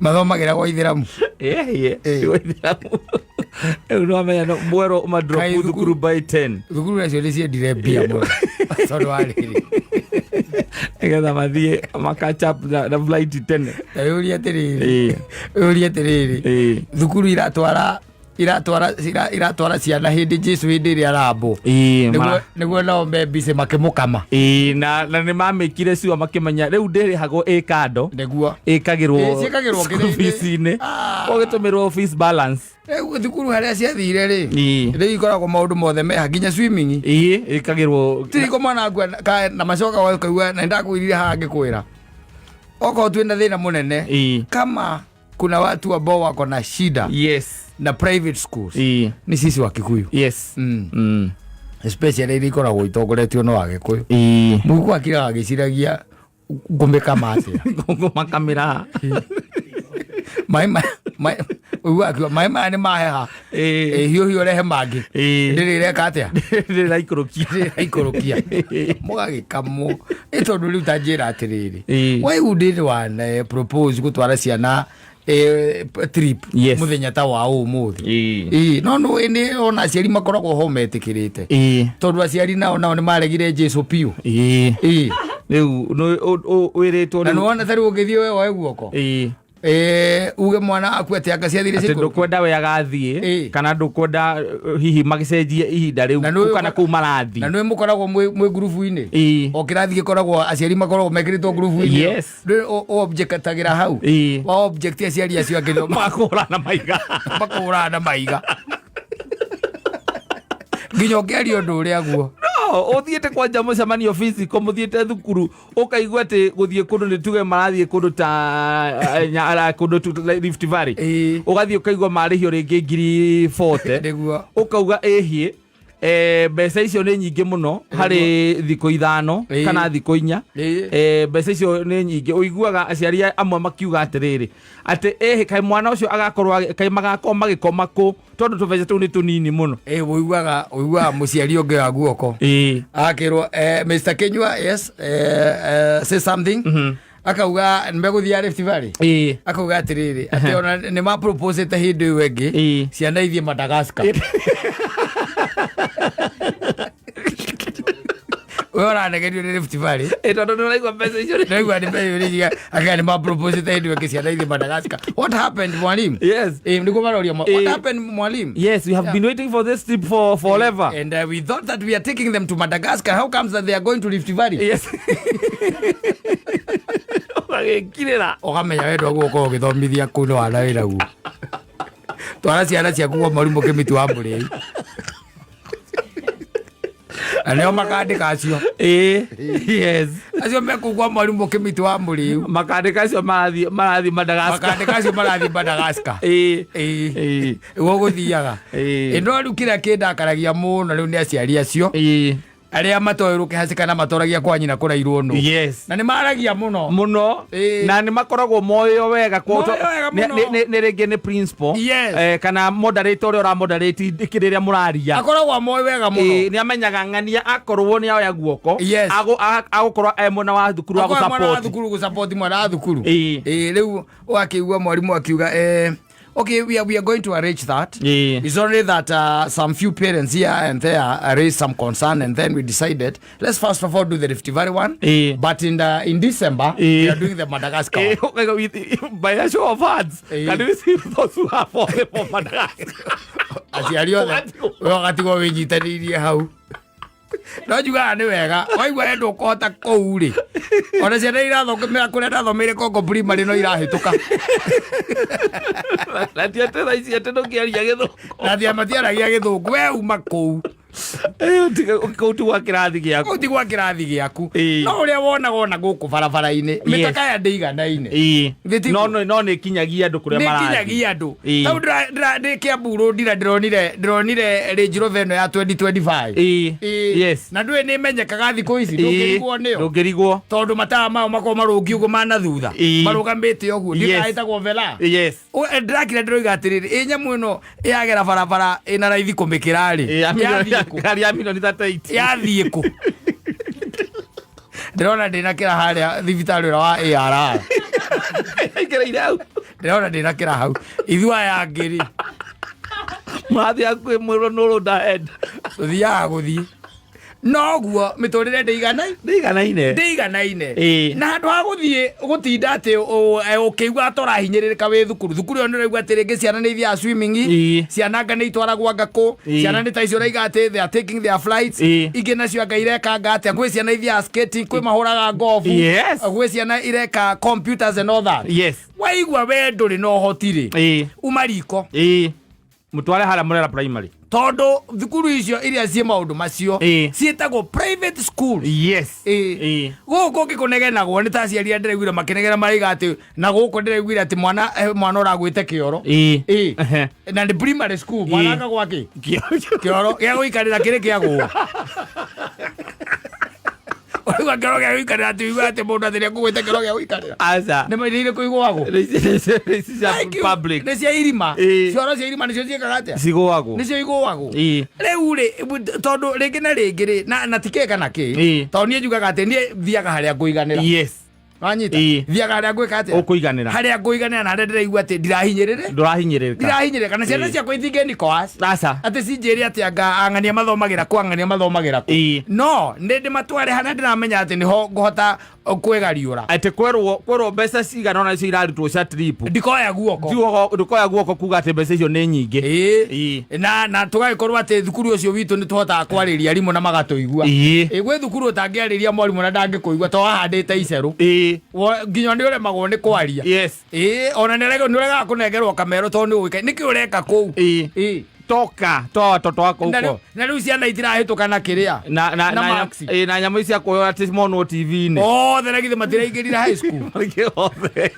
Mathomagĩra kwa ithĩramu.
Ĩ,
Ĩ.
ĩ. Rĩu nĩ wamenya no mwerwo ũma drop
Kaĩ
thukuru by 10.
Thukuru nacio nĩ ciendire mbia mũno. Tondũ wa rĩrĩ.
Nĩgetha mathiĩ maka catch up na flight tene.
Ta wĩyũrie atĩrĩrĩ.
Ĩ.
Wĩyũrie atĩrĩrĩ.
Ĩ.
Thukuru iratwara iratwara iratwara ciana hĩndĩ Jesu hĩndĩ ĩrĩa arambwo.
Ĩ,
Nĩguo nao me busy makĩmũkama.
Ĩ, na nĩ mamĩkire sure makĩmenya rĩu ndĩrĩhagwo ĩ kando.
Nĩguo.
Ĩkagĩrwo
Ĩ, ciĩkagĩrwo
school
kĩrĩa-inĩ.
fees-inĩ.
Ah.
Ũgĩtũmĩrwo fees balance.
Rĩu thukuru harĩa ciathire rĩ.
Ĩ.
Rĩu ikoragwo maũndũ mothe meha nginya swimming.
Ĩ, ĩkagĩrwo
Tiriko mwana akua na macoka ũkaigua na nĩndakwĩrire haha ngĩkwĩra. Okorwo twĩna thĩna mũnene.
Ĩ.
Kama kuna watu ambao wako na shida.
Yes.
Na private schools.
Ĩ.
Ni sisi wa Kikuyu.
Yes.
Especially iria ikoragwo itongoretio no Agĩkũyũ.
Ĩ.
Mũgĩkũyũ akiraga agĩciragia ngũmĩkama atĩa.
Ngũmakamĩra.
Maĩ ũiguaga akiuga, maĩ maya nĩ maheha.
Ĩ.
Ĩ, hiũ hiũ rehe mangĩ.
Ĩ.
Ndĩrĩ ĩreka atĩa?
Ndĩrĩ ĩraikũrũkia.
Ndĩrĩ ĩraikũrũkia. Mũgagĩkamwo. Ĩ, tondũ rĩu ta njĩra atĩrĩrĩ.
Ĩ.
Why would anyone propose gũtwara ciana trip
Yes.
mũthenya ta wa ũmũthĩ?
Ĩ.
Ĩ, no nĩ nĩ ona aciari makoragwo ho metĩkĩrĩte.
Ĩ.
Tondũ aciari nao nĩ maregire Jesu biũ.
Ĩ.
Ĩ.
Rĩu nĩ wĩrĩtwo
Na
rĩu.
nĩwona ta rĩu ũngĩthiĩ we woe guoko.
Ĩ.
Uge mwana waku atĩ anga ciathire
Atĩ
ciikũrũke.
ndũkwenda we agathiĩ,
Ĩ.
kana ndũkwenda hihi magĩcenjie ihinda rĩu,
Na nĩũĩ
kana kũu marathiĩ.
Na nĩũĩ mũkoragwo mwĩ ngurubu-inĩ?
Ĩ.
O kĩrathi gĩkoragwo aciari makoragwo mekĩrĩtwo ngurubu-inĩ.
Yes.
Ndũĩ objectagĩra hau.
Ĩ.
Wa object aciari acio angĩ nĩo
Makũhũrana maiga.
Makũhũrana maiga. Nginya ũngĩaria ũndũ ũrĩa guo.
No, ũthiĩte kwanja mũcemanio physical, mũthiĩte thukuru, ũkaigua atĩ gũthiĩ kũndũ nĩ tuge marathiĩ kũndũ ta kũndũ tu, like Rift Valley.
Ĩ.
Ũgathiĩ ũkaigua marĩhio rĩngĩ ngiri 40.
Nĩguo.
Ũkauga ĩhiĩ, mbeca icio nĩ nyingĩ mũno harĩ thikũ 5
Ĩ.
kana thikũ 4.
Ĩ.
Mbeca icio nĩ nyingĩ. Ũiguaga aciari amwe makiuga atĩrĩrĩ, atĩ ĩhĩ, kaĩ mwana ũcio agakorwo kaĩ magakorwo magĩkoma kũ, tondũ tũbeca tũu nĩ tũnini mũno.
Ĩ, ũiguaga mũciari ũngĩ wa guoko.
Ĩ.
Akĩrwo, Mr. Kinyua, yes, say something. Akauga nĩmegũthiĩ Rift Valley.
Ĩ.
Akauga atĩrĩrĩ, atĩ ona nĩ ma-proposete hĩndĩ ĩyo ĩngĩ,
Ĩ.
ciana ithiĩ Madagascar. We ũranegerio nĩ Rift Valley.
Ĩ, tondũ nĩ ũraigua mbeca icio nĩ-
Nĩraigua nĩ mbeca icio nĩ akauga nĩ ma-proposete hĩndĩ ĩyo ĩngĩ ciana ithiĩ Madagascar. What happened, mwalimu?
Yes.
Ĩ, nĩguo maroria what
Ĩ.
happened, mwalimu?
Yes, we have been waiting for this trip for forever.
And we thought that we are taking them to Madagascar. How comes that they are going to Rift Valley?
Yes. Ũgagĩkirĩra.
Ũkamenya wendwa guo ũkorwo ũgĩthomithia kũu nĩ wana wĩra guo. Twara ciana ciaku kwa mwarimũ Kĩmiti wa Mũrĩi. Na nĩo makandĩka acio.
Ĩ, yes.
Acio me kũu kwa mwarimũ Kĩmiti wa Mũrĩu.
Makandĩka acio marathiĩ Madagascar.
Makandĩka acio marathiĩ Madagascar.
Ĩ.
Ĩ.
Ĩ.
Nĩguo gũthiaga.
Ĩ.
Ĩ, no rĩu kĩrĩa kĩndakaragia mũno rĩu nĩ aciari acio.
Ĩ.
Arĩa matoĩ rũkĩhacĩka na matoragia kwa nyina kũrairwo nũ.
Yes.
Na nĩ maragia mũno.
Muno.
Ĩĩ.
Na nĩ makoragwo moĩo wega
Moĩo wega mũno.
Nĩ rĩngĩ nĩ principal.
Yes.
Kana moderator ũrĩa ũramoderate rĩrĩa mũraria.
Akoragwo amoĩ wega
Ĩĩ,
mũno.
nĩ amenyaga ng'ania akorwo nĩ aoya guoko.
Yes.
Agũkorwo e mwena wa thukuru wa
Akoragwo mwana wa
gũsupport.
thukuru gũsupport mwana wa thukuru.
Ĩĩ.
Ĩĩ, rĩu wakĩigua mwarimũ akiuga okay, we are going to arrange that.
Ĩĩ.
It's only that some few parents here and there raised some concern, and then we decided let's first of all do the Rift Valley one.
Ĩĩ.
But in December
Ĩĩ.
we are doing the Madagascar one.
Okay, by a show of hands,
Ĩĩ.
can we see those who are for Madagascar?
Aciari othe we ũgatigwo wĩnyitanĩirie hau. No njugaga nĩ wega waigua we ndũkũhota kũu rĩ, ona ciana irathomera kũrĩa ndathomeire Kongo Primary no irahĩtũka.
Na ti atĩ thaa ici atĩ ndũngĩaria gĩthũngũ.
Na thia matiaragia gĩthũngũ, we uma kũu.
Kũu ti gwa kĩrathi gĩaku.
Kũu ti gwa kĩrathi gĩaku.
Ĩĩ.
No ũrĩa wonaga ona gũkũ barabara-inĩ mĩtaka ya ndĩiganaine.
Ĩĩ.
Githĩ tiguo?
No nĩ kinyagia andũ kũrĩa
Nĩ
marathiĩ.
kinyagia andũ.
Ĩĩ.
Tau ndĩ Kiambu Road ira ndĩronire Range Rover ĩno ya 2025.
Ĩĩ.
Ĩĩ.
Yes.
Na ndũĩ nĩ ĩmenyekaga thikũ ici,
Ĩĩ.
ndũngĩrigwo nĩyo.
Ndũngĩrigwo.
Tondũ matawa mao makoragwo marũngiĩ ũguo mana thutha.
Ĩĩ.
Marũgamĩte ũguo.
Yes.
Ndiũĩ ĩtagwo Vela.
Yes.
Ndĩrakira ndĩroiga atĩrĩrĩ, ĩ nyamũ ĩno yagera barabara ĩna raithi kũmĩkĩra rĩ,
Ĩĩ, ya
yathiĩ kũ?
ngari ya milioni 38.
Yathiĩ kũ? Ndĩrona ndĩna kĩra harĩa thibitarĩ ũrĩa wa ARR.
Aingĩrĩire hau.
Ndĩrona ndĩna kĩra hau. Ithuĩ aya angĩ rĩ,
Mũrathiĩ hakuhĩ mwĩrwo nũ road ahead.
Tũthiaga gũthiĩ noguo mĩtũrĩre ndĩiganaine.
Ndĩiganaine.
Ndĩiganaine.
Ĩĩ.
Na handũ ha gũthiĩ gũtinda atĩ ũkĩigua ta ũrahinyĩrĩrĩka wĩ thukuru, thukuru ĩyo nĩ ũraigua atĩ rĩngĩ ciana nĩ ithiaga swimming.
Ĩĩ.
Ciana anga nĩ itwaragwo anga kũ.
Ĩĩ.
Ciana nĩ ta icio ũraiga atĩ they are taking their flights.
Ĩĩ.
Ingĩ nacio anga irekanga atĩa, gwĩ ciana ithiaga skating, kwĩ mahũraga golf.
Yes.
Gwĩ ciana ireka computers and all that.
Yes.
Waigua we ndũrĩ na ũhoti rĩ,
Ĩĩ.
uma riko.
Ĩĩ. Mũtware harĩa mũrera primary.
Tondũ thukuru icio iria ciĩ maũndũ macio
Ĩĩ.
ciĩtagwo private school.
Yes.
Ĩĩ.
Ĩĩ.
Gũkũ kũngĩ kũnegenagwo nĩ ta aciari arĩa ndĩraiguire makĩnegena maraiga atĩ na gũkũ ndĩraiguire atĩ mwana ũragwĩte kĩoro.
Ĩĩ.
Ĩĩ.
Ehe.
Na nĩ primary school mwana
Ĩĩ.
akagwa kĩ?
Kĩoro.
Kĩoro gĩa gũikarĩra kĩrĩ kĩagũa. Ũraigua kĩoro gĩa gũikarĩra atĩ ũigua atĩ mũndũ atĩ nĩekũgwĩte kĩoro gĩa gũikarĩra.
Aca.
Nĩ mairĩire kũigũagwo.
Nĩ ici cia
Thank you.
public.
Nĩ cia irima.
Ĩĩ.
Cioro cia irima nĩcio ciĩkaga atĩa?
Cigũagwo.
Nĩcio igũagwo.
Ĩĩ.
Rĩu rĩ, tondũ rĩngĩ na rĩngĩ rĩ, na ti kĩ kana kĩ,
Ĩĩ.
tondũ niĩ njugaga atĩ niĩ thiaga harĩa ngũiganĩra.
Yes.
Wanyita?
Ĩĩ.
Thiaga harĩa ngwĩka atĩa?
Ũkũiganĩra.
Harĩa ngũiganĩra na harĩa ndĩraigua atĩ ndirahinyĩrĩrĩ.
Ndũrahinyĩrĩrĩka.
Ndirahinyĩrĩrĩka na ciana
Ĩĩ.
ciakwa itingĩni coerce.
Aca.
Atĩ cinjĩre atĩ anga ang'ania mathomagĩra kũ, ang'ania mathomagĩra kũ.
Ĩĩ.
No nĩ ndĩmatware harĩa ndĩramenya atĩ nĩho ngũhota kwĩgariũra.
Atĩ kwerwo mbeca cigana ona icio irarutwo cia trip.
Ndikoya guoko.
Ndũkoya guoko kuga atĩ mbeca icio nĩ nyingĩ.
Ĩĩ.
Ĩĩ.
Na tũgagĩkorwo atĩ thukuru ũcio witũ nĩ tũhotaga kwarĩria arimũ na magatũigua.
Ĩĩ.
Ĩ, gwĩ thukuru ũtangĩarĩria mwarimũ na ndangĩkũigua to wahandĩte icerũ.
Ĩĩ.
Nginya nĩ ũremagwo nĩ kwaria.
Yes.
Ĩĩ, ona nĩ ũregaga kũnengerwo kamero tondũ nĩ ũĩkaine nĩkĩ ũreka kũu.
Ĩĩ.
Ĩĩ.
Toka toa watoto wako
Na
huko.
rĩu ciana itirahĩtũka na kĩrĩa
Na na
na
na
marks.
ĩĩ, na nyamũ ici cia kuoywo atĩ monwo TV-inĩ.
Othe na githĩ matiraingĩrire high school.
Maingĩ othe.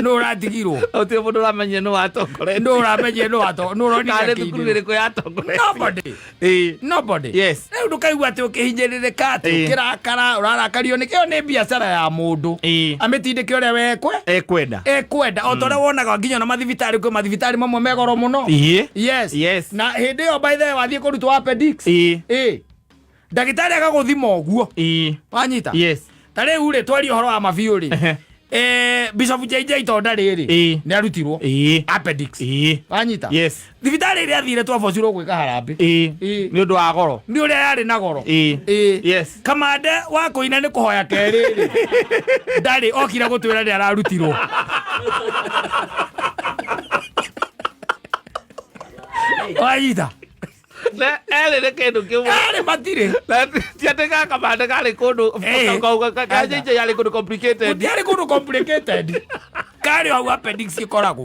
Nũ ũratigirwo?
Gũtirĩ mũndũ ũramenyire nũ watongoretie.
Nũ ũramenyire nũ wato nũ ũronire
Kana nĩ thukuru
akĩingĩra?
ĩrĩkũ yatongoretie.
Nobody.
Ĩĩ.
Nobody.
Yes.
Rĩu ndũkaigua atĩ ũkĩhinyĩrĩrĩka atĩ
Ĩĩ.
ũkĩrakara ũrarakario nĩ kĩo nĩ biacara ya mũndũ.
Ĩĩ.
Amĩtindĩke ũrĩa wekwe
Ekwenda.
ekwenda o ta ũrĩa wonaga nginya na mathibitarĩ, kwĩ mathibitarĩ mamwe me goro mũno.
Ĩĩ.
Yes.
Yes.
Na hĩndĩ ĩyo by the way wathiĩ kũrutwo appendix.
Ĩĩ.
Ĩĩ. Ndagĩtarĩ agagũthima ũguo.
Ĩĩ.
Wanyita?
Yes.
Ta rĩu rĩ, twarie ũhoro wa mabiũ rĩ.
Ehe.
Bishop JJ to ndarĩ rĩ.
Ĩĩ.
Nĩ arutirwo
Ĩĩ.
appendix.
Ĩĩ.
Wanyita?
Yes.
Thibitarĩ ĩrĩa athire twabocirwo gwĩka harambĩ.
Ĩĩ.
Ĩĩ.
Nĩ ũndũ wa goro.
Nĩ ũrĩa yarĩ na goro.
Ĩĩ.
Ĩĩ.
Yes.
Kamande wa kũina nĩ kũhoya kerĩ rĩ. Ndarĩ okire gũtwĩra nĩ ararutirwo. Wanyita?
Na erĩ nĩ kĩndũ kĩmwe.
Erĩ matirĩ.
Na ti atĩ gaka kamande karĩ kũndũ
Ĩĩ.
ka JJ yarĩ kũndũ complicated.
Gũtiarĩ kũndũ complicated. Karĩ o hau appendix ĩkoragwo.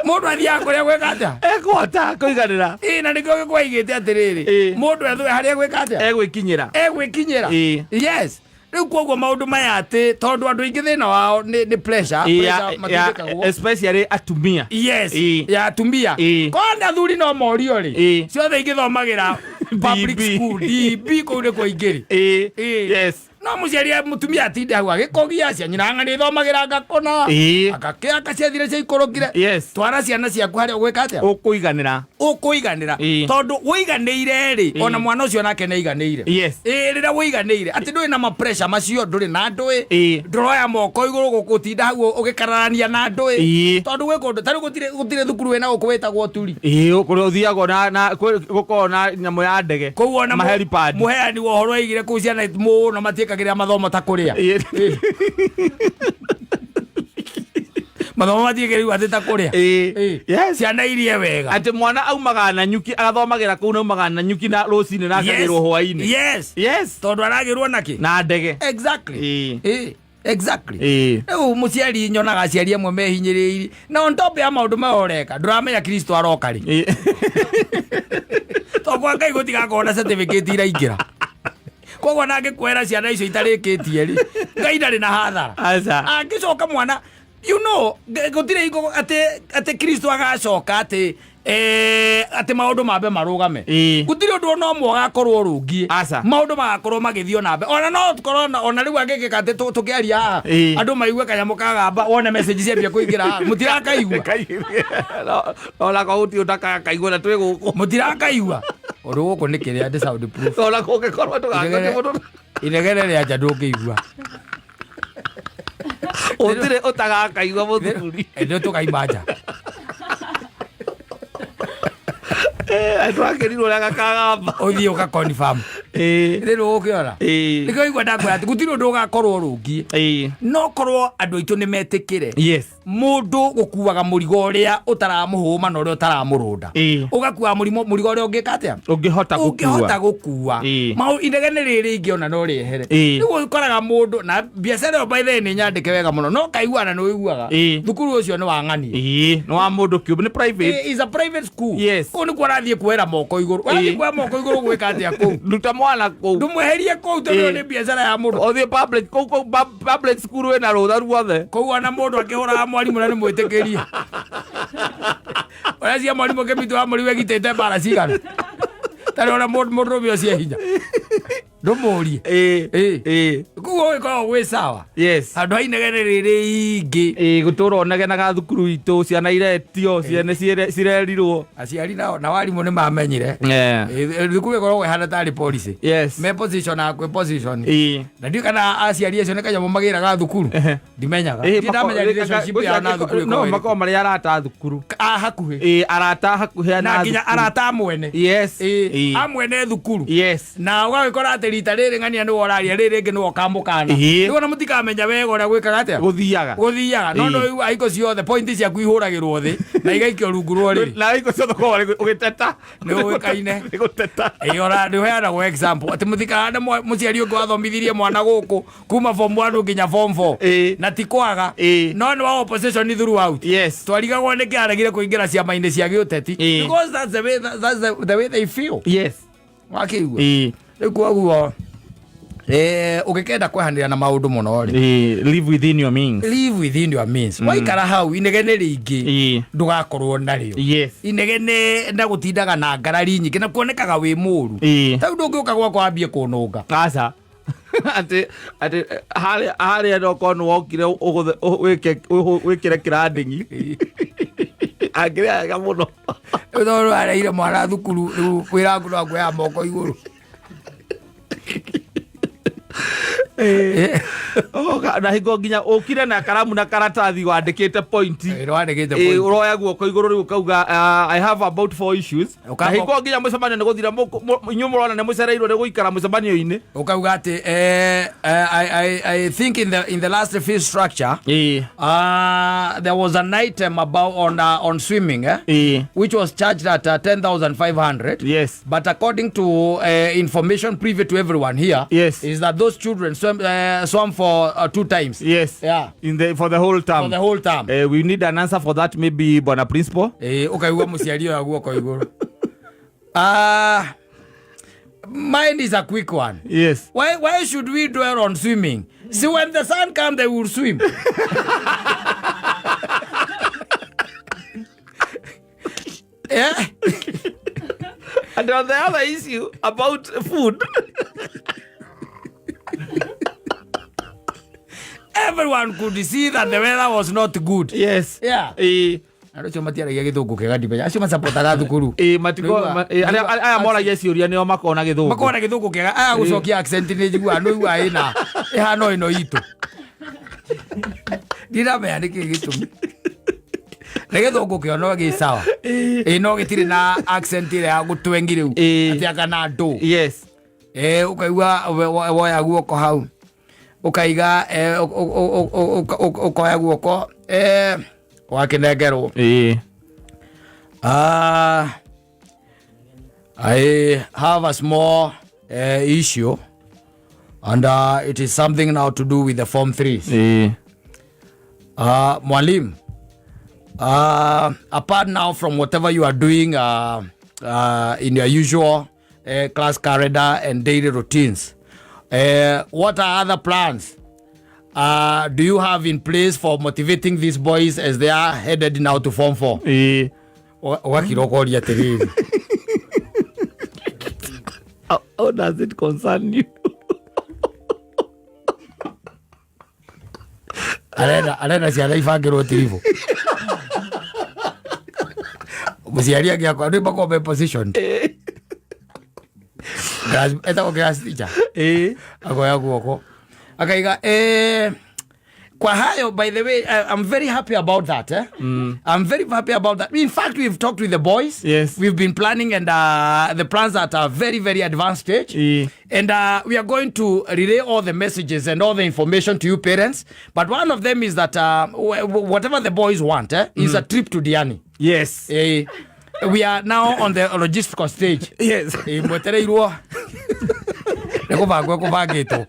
Mũndũ athiaga kũrĩa gwĩka atĩa?
Ekũhota kũiganĩra.
Ĩĩ, na nĩkĩo gĩkwaigĩte atĩrĩrĩ.
Ĩĩ.
Mũndũ ethwe harĩa gwĩka atĩa?
Egwĩkinyĩra.
Egwĩkinyĩra.
Ĩĩ.
Yes. Rĩu koguo maũndũ maya atĩ tondũ andũ aingĩ thĩna wao nĩ pressure, pressure matindĩkagwo.
Especially atumia.
Yes.
Ĩĩ.
Ya atumia.
Ĩĩ.
Kona athuri no morio rĩ,
Ĩĩ.
ciothe ingĩthomagĩra public
DB.
school DB kũu nĩkuo ingĩrĩ.
Ĩĩ.
Ĩĩ.
Yes.
No mũciari mũtumia atinde hau agĩkogia cia nyina ng'ani ithomagĩra ngakũna,
Ĩĩ.
agakĩaka ciathire ciaikũrũkire.
Yes.
Twara ciana ciaku harĩa ũgwĩka atĩa?
Ũkũiganĩra.
Ũkũiganĩra.
Ĩĩ.
Tondũ wũiganĩire rĩ,
Ĩĩ.
ona mwana ũcio nake nĩaiganĩire.
Yes.
Ĩĩ, rĩrĩa wũiganĩire atĩ ndũrĩ na mapresha macio, ndũrĩ na ndũĩ,
Ĩĩ.
ndũroya moko igũrũ gũtinda hau ũgĩkararania na ndũĩ.
Ĩĩ.
Tondũ gwĩ kũndũ tarĩu gũtirĩ thukuru wĩna gũkũ wĩtagwo turi.
Ĩĩ, kũrĩa ũthiagwo na gũkoragwo na nyamũ ya ndege.
Kũu ona
Mahelipad.
mũheani wa ũhoro aigire kũu ciana mũno matiĩkagĩrĩra mathomo ta kũrĩa.
Ĩĩ.
Mathomo matiĩkĩrĩirwo atĩ ta kũrĩa.
Ĩĩ.
Ĩĩ.
Yes.
Ciana irie wega.
Atĩ mwana aumaga na nyuki agathomagĩra kũu na aumaga na nyuki na rũcinĩ na akagĩrwo hwainĩ.
Yes.
Yes.
Tondũ aragĩrwo nakĩ?
Na ndege.
Exactly.
Ĩĩ.
Ĩĩ. Exactly.
Ĩĩ.
Rĩu mũciari nyonaga aciari amwe mehinyĩrĩirie na on top ya maũndũ maya ũreka ndũramenya Kristo aroka rĩ.
Ĩĩ.
Tondũ kwa Ngai gũtigakorwo na certificate iraingĩra. Koguo na angĩkwera ciana icio itarĩkĩtie rĩ, Ngai ndarĩ na hathara.
Aca.
Angĩcoka mwana, you know, gũtirĩ hingo atĩ Kristo agacoka atĩ atĩ maũndũ mambe marũgame.
Ĩĩ.
Gũtirĩ ũndũ ona ũmwe ũgakorwo ũrũngiĩ.
Aca.
Maũndũ magakorwo magĩthiĩ ona mbere. Ona no tũkorwo ona rĩu angĩkĩka atĩ tũkĩaria haha,
Ĩĩ.
andũ maigue kanyamũ kagamba wone message ciambia kũingĩra haha, mũtirakaigua.
Ona ko gũtirĩ ũtakakaigua na twĩ gũkũ.
Mũtirakaigua. Ũndũ gũkũ nĩ kĩrĩa ndĩ sound proof.
Ona kũngĩkorwo ndũgakĩte mũndũ.
Inegene rĩa nja ndũngĩigua.
Gũtirĩ ũtagakaigua mũthuri.
Nĩ tũkaima nja.
Twakĩrirwo ũrĩa gakagamba.
Ũthiĩ ũka confirm.
Ĩĩ.
Rĩrĩ ũgũkĩona.
Ĩĩ.
Nĩkĩo igua ndakwĩra atĩ gũtirĩ ũndũ ũgakorwo ũrũngiĩ.
Ĩĩ.
No korwo andũ aitũ nĩ metĩkĩre.
Yes.
Mũndũ gũkuaga mũrigo ũrĩa ũtaramũhũma na ũrĩa ũtaramũrũnda.
Ĩĩ.
Ũgakuaga mũrigo ũrĩa ũngĩka atĩa?
Ũngĩhota gũkua.
Ũngĩhota gũkua.
Ĩĩ.
Inegene rĩrĩ ingĩona no rĩehere.
Ĩĩ.
Rĩu ũkoraga mũndũ na biacara ĩyo by the way nĩ nyandĩke wega mũno no kaiguana nĩ ũiguaga.
Ĩĩ.
Thukuru ũcio nĩ wa ng'ania.
Ĩĩ, nĩ wa mũndũ kĩũmbe, nĩ private.
Is a private school.
Yes.
Kũu nĩkuo ũrathiĩ kuoera moko igũrũ. Ũrathiĩ
Ĩĩ.
kuoya moko igũrũ gwĩka atĩa kũu?
Ruta mwana kũu.
Ndũmweherie kũu tondũ
Ĩĩ.
nĩ biacara ya mũndũ.
Ũthiĩ public kũu, kũu public school wĩna rũtha ruothe.
Kũu ona mũndũ akĩhũraga mwarimũ na nĩ mwĩtĩkĩrie. Ũreciria mwarimũ kĩmitũ wa mũriũ egitĩte mbara cigana? Tarĩ ona mũndũrũme ũcio hinya. Ndũmũrie.
Ĩĩ.
Ĩĩ.
Ĩĩ.
Koguo ũgĩkoragwo gwĩ sawa.
Yes.
Handũ ha inegene rĩrĩ ingĩ.
Ĩĩ, gũtũra ũnegenaga thukuru itũ, ciana iretio, ciana cirerirwo.
Aciari nao na warimũ nĩ mamenyire.
Yeah.
Ĩĩ, thukuru ĩkoragwo ĩhana tarĩ policy.
Yes.
Me position na kwĩ position.
Ĩĩ.
Na ndiũĩ kana aciari acio nĩ kanyamũ magĩraga thukuru.
Ehe.
Ndimenyaga.
Ĩĩ,
Ndirĩ ndamenya relationship yao na thukuru
no
ĩkoragwo ĩrĩkũ.
makoragwo marĩ arata a thukuru.
A hakuhĩ.
Ĩĩ, arata a hakuhĩ
Na
na
nginya
thukuru.
arata a mwene.
Yes.
Ĩĩ,
Ĩĩ.
a mwene thukuru.
Yes.
Na ũgagĩkora atĩ rita rĩrĩ ng'ania nĩwe ũraria, rĩrĩ rĩngĩ nĩwe ũkamũkana.
Ĩĩ.
Rĩu ona mũtikamenya wega ũrĩa gwĩkaga atĩa?
Gũthiaga.
Gũthiaga. No
Ĩĩ.
no rĩu ahiko ciothe point ciaku ihũragĩrwo thĩ na igaikio rungu rwa ũrĩrĩ.
Na ahiko ciothe ũkoragwo ũgĩteta.
Nĩ ũĩkaine.
Nĩ gũteta.
Ĩĩ, ora nĩ ũheanagwo example atĩ mũtikahane mũciari ũngĩ wathomithirie mwana gũkũ kuma form 1 nginya form 4.
Ĩĩ.
Na ti kwaga.
Ĩĩ.
No nĩ wa opposition throughout.
Yes.
Twarigagwo nĩkĩ aregire kũingĩra ciama-inĩ cia gĩũteti.
Ĩĩ.
Because that's the way, that's the way they feel.
Yes.
Wakĩigua?
Ĩĩ.
Rĩu koguo, ũngĩkenda kwehanĩra na maũndũ mũno rĩ,
Ĩĩ, live within your means.
Live within your means. Waikara hau inegene rĩingĩ
Ĩĩ.
ndũgakorwo narĩo.
Yes.
Inegene na gũtindaga na ngarari nyingĩ na kuonekaga wĩ mũru.
Ĩĩ.
Tarĩu ndũngĩũka gwakwa wambie kũnũnga.
Aca. Atĩ, atĩ, harĩa, harĩa no korwo nĩ wokire ũgũthe, wĩke, wĩkĩre kĩrandĩng'i. Angĩrĩa wega mũno.
Rĩu tondũ areire mwana thukuru, rĩu wĩra waku no kuoya moko igũrũ.
Oka, na hingo nginya ũkire na karamu na karatathi wandĩkĩte point.
Ĩĩ, wandĩkĩte
Ĩĩ,
point.
ũroya guoko igũrũ rĩu ũkauga, I have about 4 issues.
Ũkamba-
Na hingo nginya mũcemanio nĩ gũthira, inyuĩ mũrona nĩ mũcereirwo nĩ gũikara mũcemanio-inĩ.
Ũkauga atĩ, I think in the last fee structure,
Ĩĩ.
There was an item about on swimming,
Ĩĩ.
which was charged at 10,500.
Yes.
But according to information privy to everyone here,
Yes.
is that those children swam for 2 times.
Yes.
Yeah.
For the whole term.
For the whole term.
We need an answer for that, maybe Bwana Principal.
Ukaigua mũciari oya guoko igũrũ. Mine is a quick one.
Yes.
Why should we dwell on swimming? See, when the sun comes, they will swim. Yeah.
And on the other issue about food.
Everyone could see that the weather was not good.
Yes.
Yeah. Andũ acio matiaragia gĩthũngũ kĩega ndimenya. Acio macapotaga thukuru.
Matiko
Nĩũigua-
aya moragia ciũria nĩo makoragwo na gĩthũngũ.
Makoragwo na gĩthũngũ kĩega. Aya gũcokia accent nĩ njiguaga nĩ ũiguaga ĩna ĩhana o ĩno itũ. Ndiramenya nĩkĩ gĩtũmi. Nĩ gĩthũngũ kĩo no gĩ sawa. Ĩ no gĩtirĩ na accent ĩrĩa ya gũtwengi rĩu. Atĩ anga na ndũ.
Yes.
Ũkaigua woya guoko hau. Ũkaiga ũkoya guoko wakĩnengerwo. I have a small issue, and it is something now to do with the Form 3s. Mwalimu, apart now from whatever you are doing in your usual class calendar and daily routines, what are other plans do you have in place for motivating these boys as they are headed now to Form 4? Ũgakira ũkoria atĩrĩrĩ.
How does it concern you?
Arenda ciana ibangĩrwo tiribũ. Mũciari angĩakwa nĩ makorwo me positioned. Etagwo class teacher. Akoya guoko. Akaiga, kwa hayo, by the way, I'm very happy about that. I'm very happy about that. In fact, we've talked with the boys.
Yes.
We've been planning, and the plans are at a very, very advanced stage. And we are going to relay all the messages and all the information to you parents. But one of them is that whatever the boys want is a trip to Diani.
Yes.
We are now on the logistical stage.
Yes.
Mwetereirwo. Nĩ kũbangwo kũbangĩtwo.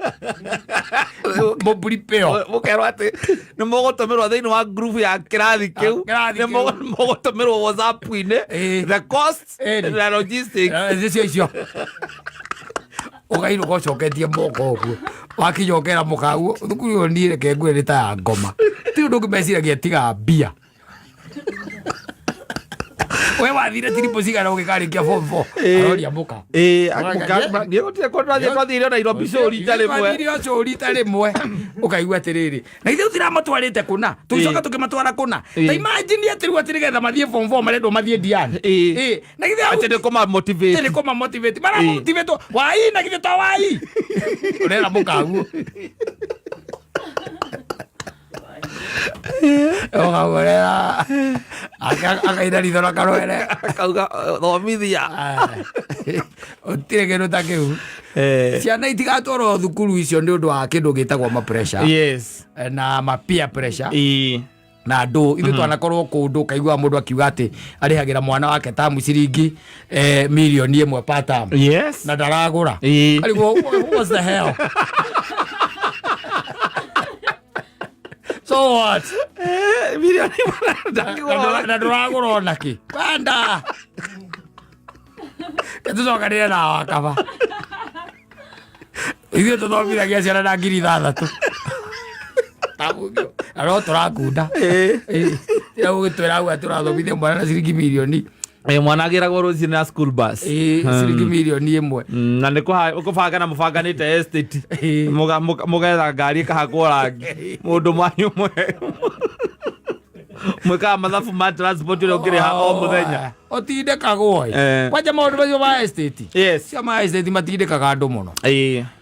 Mũprepare.
Mũkerwo atĩ nĩ mũgũtũmĩrwo thĩinĩ wa group ya kĩrathi kĩu.
Kĩrathi
Nĩ
kĩu.
mũgũtũmĩrwo WhatsApp-inĩ. The costs, the logistics.
Nĩcio icio. Ũkainũka ũcoketie moko ũguo. Wakinya ũkera mũkaguo, thukuru ĩyo niĩ reke ngwĩre nĩ ta ya ngoma. Ti ũndũ ũngĩ meciragia tiga mbia. We wathire tiribu cigana ũgĩkarĩkia form 4? Aroria mũka.
Niĩ gũtirĩ kũndũ twathire Nairobi cũri ta rĩmwe.
Twathire o cũri ta rĩmwe. Ũkaigua atĩrĩrĩ, na ithuĩ tũtiramatwarĩte kũna, tũgĩcoka tũkĩmatwara kũna. Ta imagine atĩ rĩu atĩ nĩgetha mathiĩ form 4 marendwo mathiĩ Diani. Na githĩ hau
Atĩ nĩ kũma-motivate.
Atĩ nĩ kũma-motivate. Mara-motivate wai, na githĩ to wai. Ũrera mũkaguo. Ũkamũrera. Akaina ritho na karwere.
Akauga, thomithia.
Ũtirĩ kĩndũ ta kĩu. Ciana itigatwarwo thukuru icio nĩ ũndũ wa kĩndũ gĩtagwo ma pressure.
Yes.
Na ma peer pressure. Na andũ, ithuĩ twanakorwo kũndũ ũkaigua mũndũ akiuga atĩ arĩhagĩra mwana wake tamu ciringi mirioni ĩmwe per term.
Yes.
Na ndaragũra. Arigwo, what the hell? So what?
Mirioni ĩmwe ndangĩgũra.
Na ndũragũra ona kĩ. Banda. Tũcokanĩre na wakaba. Ithuĩ tũthomithagia ciana na ngiri ithathatũ. Na no tũrakunda. Tira gũgĩtwĩra hau atĩ ũrathomithia mwana na ciringi mirioni.
Mwana agĩragwo rũcinĩ na school bus.
Ciringi mirioni ĩmwe.
Na nĩ kũbanga na mũbanganĩte estate. Mũgetha ngari ĩkahakwo rangi. Mũndũ mwanyu ũmwe. Mwĩkaga mathabu ma transport ũrĩa ũngĩrĩha o mũthenya.
Ũtindĩkagwo ĩ. Kwanja maũndũ macio ma estate.
Yes.
Cio ma estate matindĩkaga andũ mũno.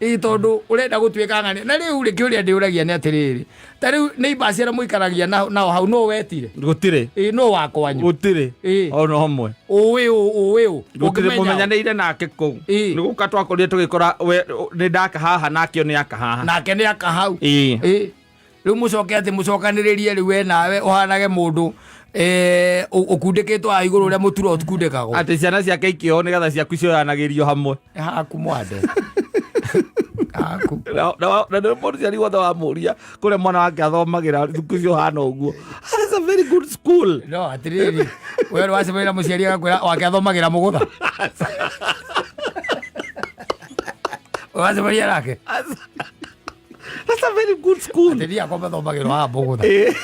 Tondũ ũrenda gũtuĩka ng'ani. Na rĩu rĩ, kĩũria ndĩũragia nĩ atĩrĩrĩ. Ta rĩu neighbors arĩa mũikaragia nao hau nũ wetire?
Gũtirĩ.
Nũ wa kwanyu?
Gũtirĩ. Ona ũmwe.
Ũĩ ũ, ũĩ ũ.
Gũtirĩ
Ũngĩmenya ũ.
mũmenyanĩire nake kũu. Nĩ gũka twakorire tũgĩkora we, nĩ ndaka haha nake nĩ aka haha.
Nake nĩ aka hau. Rĩu mũcoke atĩ mũcokanĩrĩrie rĩu we nawe ũhanage mũndũ, ũkundĩkĩtwo haha igũrũ ũrĩa mũturo ũkundĩkagwo.
Atĩ ciana ciake ikĩohwo nĩgetha ciaku cioyanagĩrio hamwe.
Haku mwande. Haku.
Na nĩ mũciari wothe wamũria kũrĩa mwana wake athomagĩra thukuru cio hana ũguo. That is a very good school.
No, atĩrĩrĩ, we nĩ wacemania na mũciari agakwĩra wake athomagĩra mũgũtha. Wacemania nake.
That's a very good school.
Atĩri akwa mathomagĩrwo haha mũgũtha.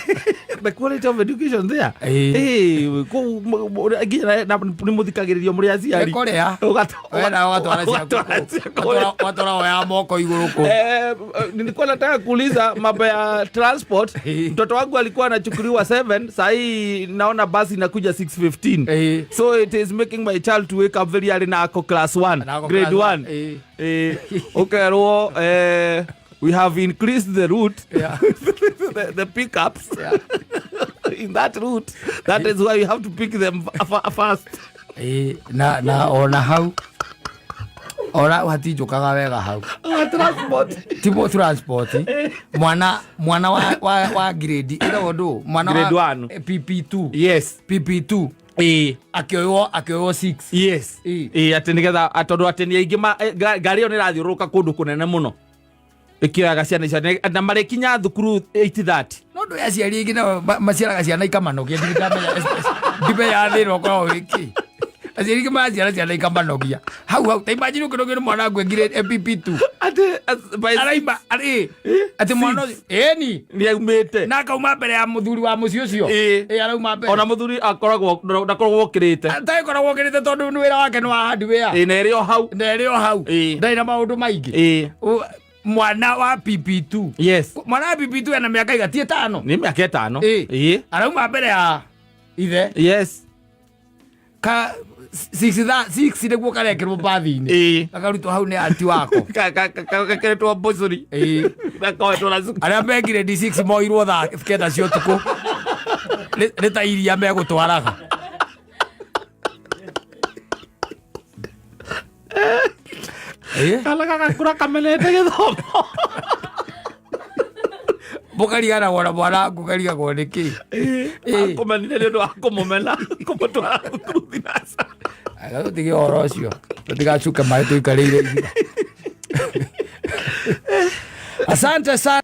The quality of education there.
Ĩĩ.
Kũu nginya nĩ mũthikagĩrĩrio mũrĩ aciari.
Nĩ kũrĩa. Wena ũgatwara ciaku
Ũgatwara
kũu.
ciaku.
Ũgatwara woya moko igũrũ kũu.
Nilikuwa nataka kuuliza mambo ya transport.
Eh.
Mtoto wangu alikuwa anachukuliwa 7, sahii naona basi inakuja 6:15.
Eh.
So it is making my child to wake up very early na ako class 1,
Na ako
grade
class one,
1.
eh.
Ukerwo we have increased the route.
Yeah.
The pickups
Yeah.
in that route. That is why you have to pick them fast.
Ĩĩ, na ona hau ona hatinjũkaga wega hau.
Transport.
Timo transport mwana wa grade ĩragwo ndũ mwana
Grade
wa
one.
PP2.
Yes.
PP2
Eh.
akĩoywo 6.
Yes.
Ĩĩ.
Ĩĩ, atĩ nĩgetha tondũ atĩ nĩ aingĩ ngari ĩyo nĩ ĩrathiũrũrũka kũndũ kũnene mũno ĩkĩoyaga ciana icio na marĩkinya thukuru 8:30.
No ndå aciari aingĩ nao maciaraga ciana ikamanogia, ndirĩ ndamenya ndimenya thĩna ũkoragwo wĩ kĩ. Aciari aingĩ maraciara ciana ikamanogia hau hau. Ta imagine ũkĩnogio nĩ mwana wangu ngire PP2.
Atĩ by
Araima arĩ atĩ mwana ũcio ĩni
nĩ aumĩte
na akauma mbere ya mũthuri wa mũciĩ ũcio.
Ĩĩ.
Ĩĩ, arauma mbere.
Ona mũthuri akoragwo ndakoragwo okĩrĩte.
Atagĩkoragwo okĩrĩte tondũ nĩ wĩra wake nĩ wa hardware.
Ĩĩ, na ĩrĩ o hau.
Na ĩrĩ o hau.
Ĩĩ.
Ndarĩ na maũndũ maingĩ.
Ĩĩ.
Mwana wa PP2.
Yes.
Mwana wa PP2 ena mĩaka iga ti ĩtano.
Nĩ mĩaka 5.
Ĩĩ.
Ĩĩ.
Arauma mbere ya ithe.
Yes.
Ka 6 nĩguo karekĩrwo mbathi-inĩ.
Ĩĩ.
Gakarutwo hau nĩ anti wako.
Gakeretwo mbũcũri.
Ĩĩ.
Gakoetwo na cukuru.
Arĩa me grade 6 moirwo thaa 9 cia ũtukũ. Nĩ ta iria megũtwaraga. Ĩĩ.
Kana gagakũra kamenete gĩthomo.
Mũkariganagwo na mwana waku ũkarigagwo nĩ kĩ. Ĩĩ.
Akũmenire nĩ ũndũ wa kũmũmena kũmũtwara thukuru thinaca.
Aya, tũtige ũhoro ũcio tũtigacuke maĩ tũikarĩire ihiga. Asante sana.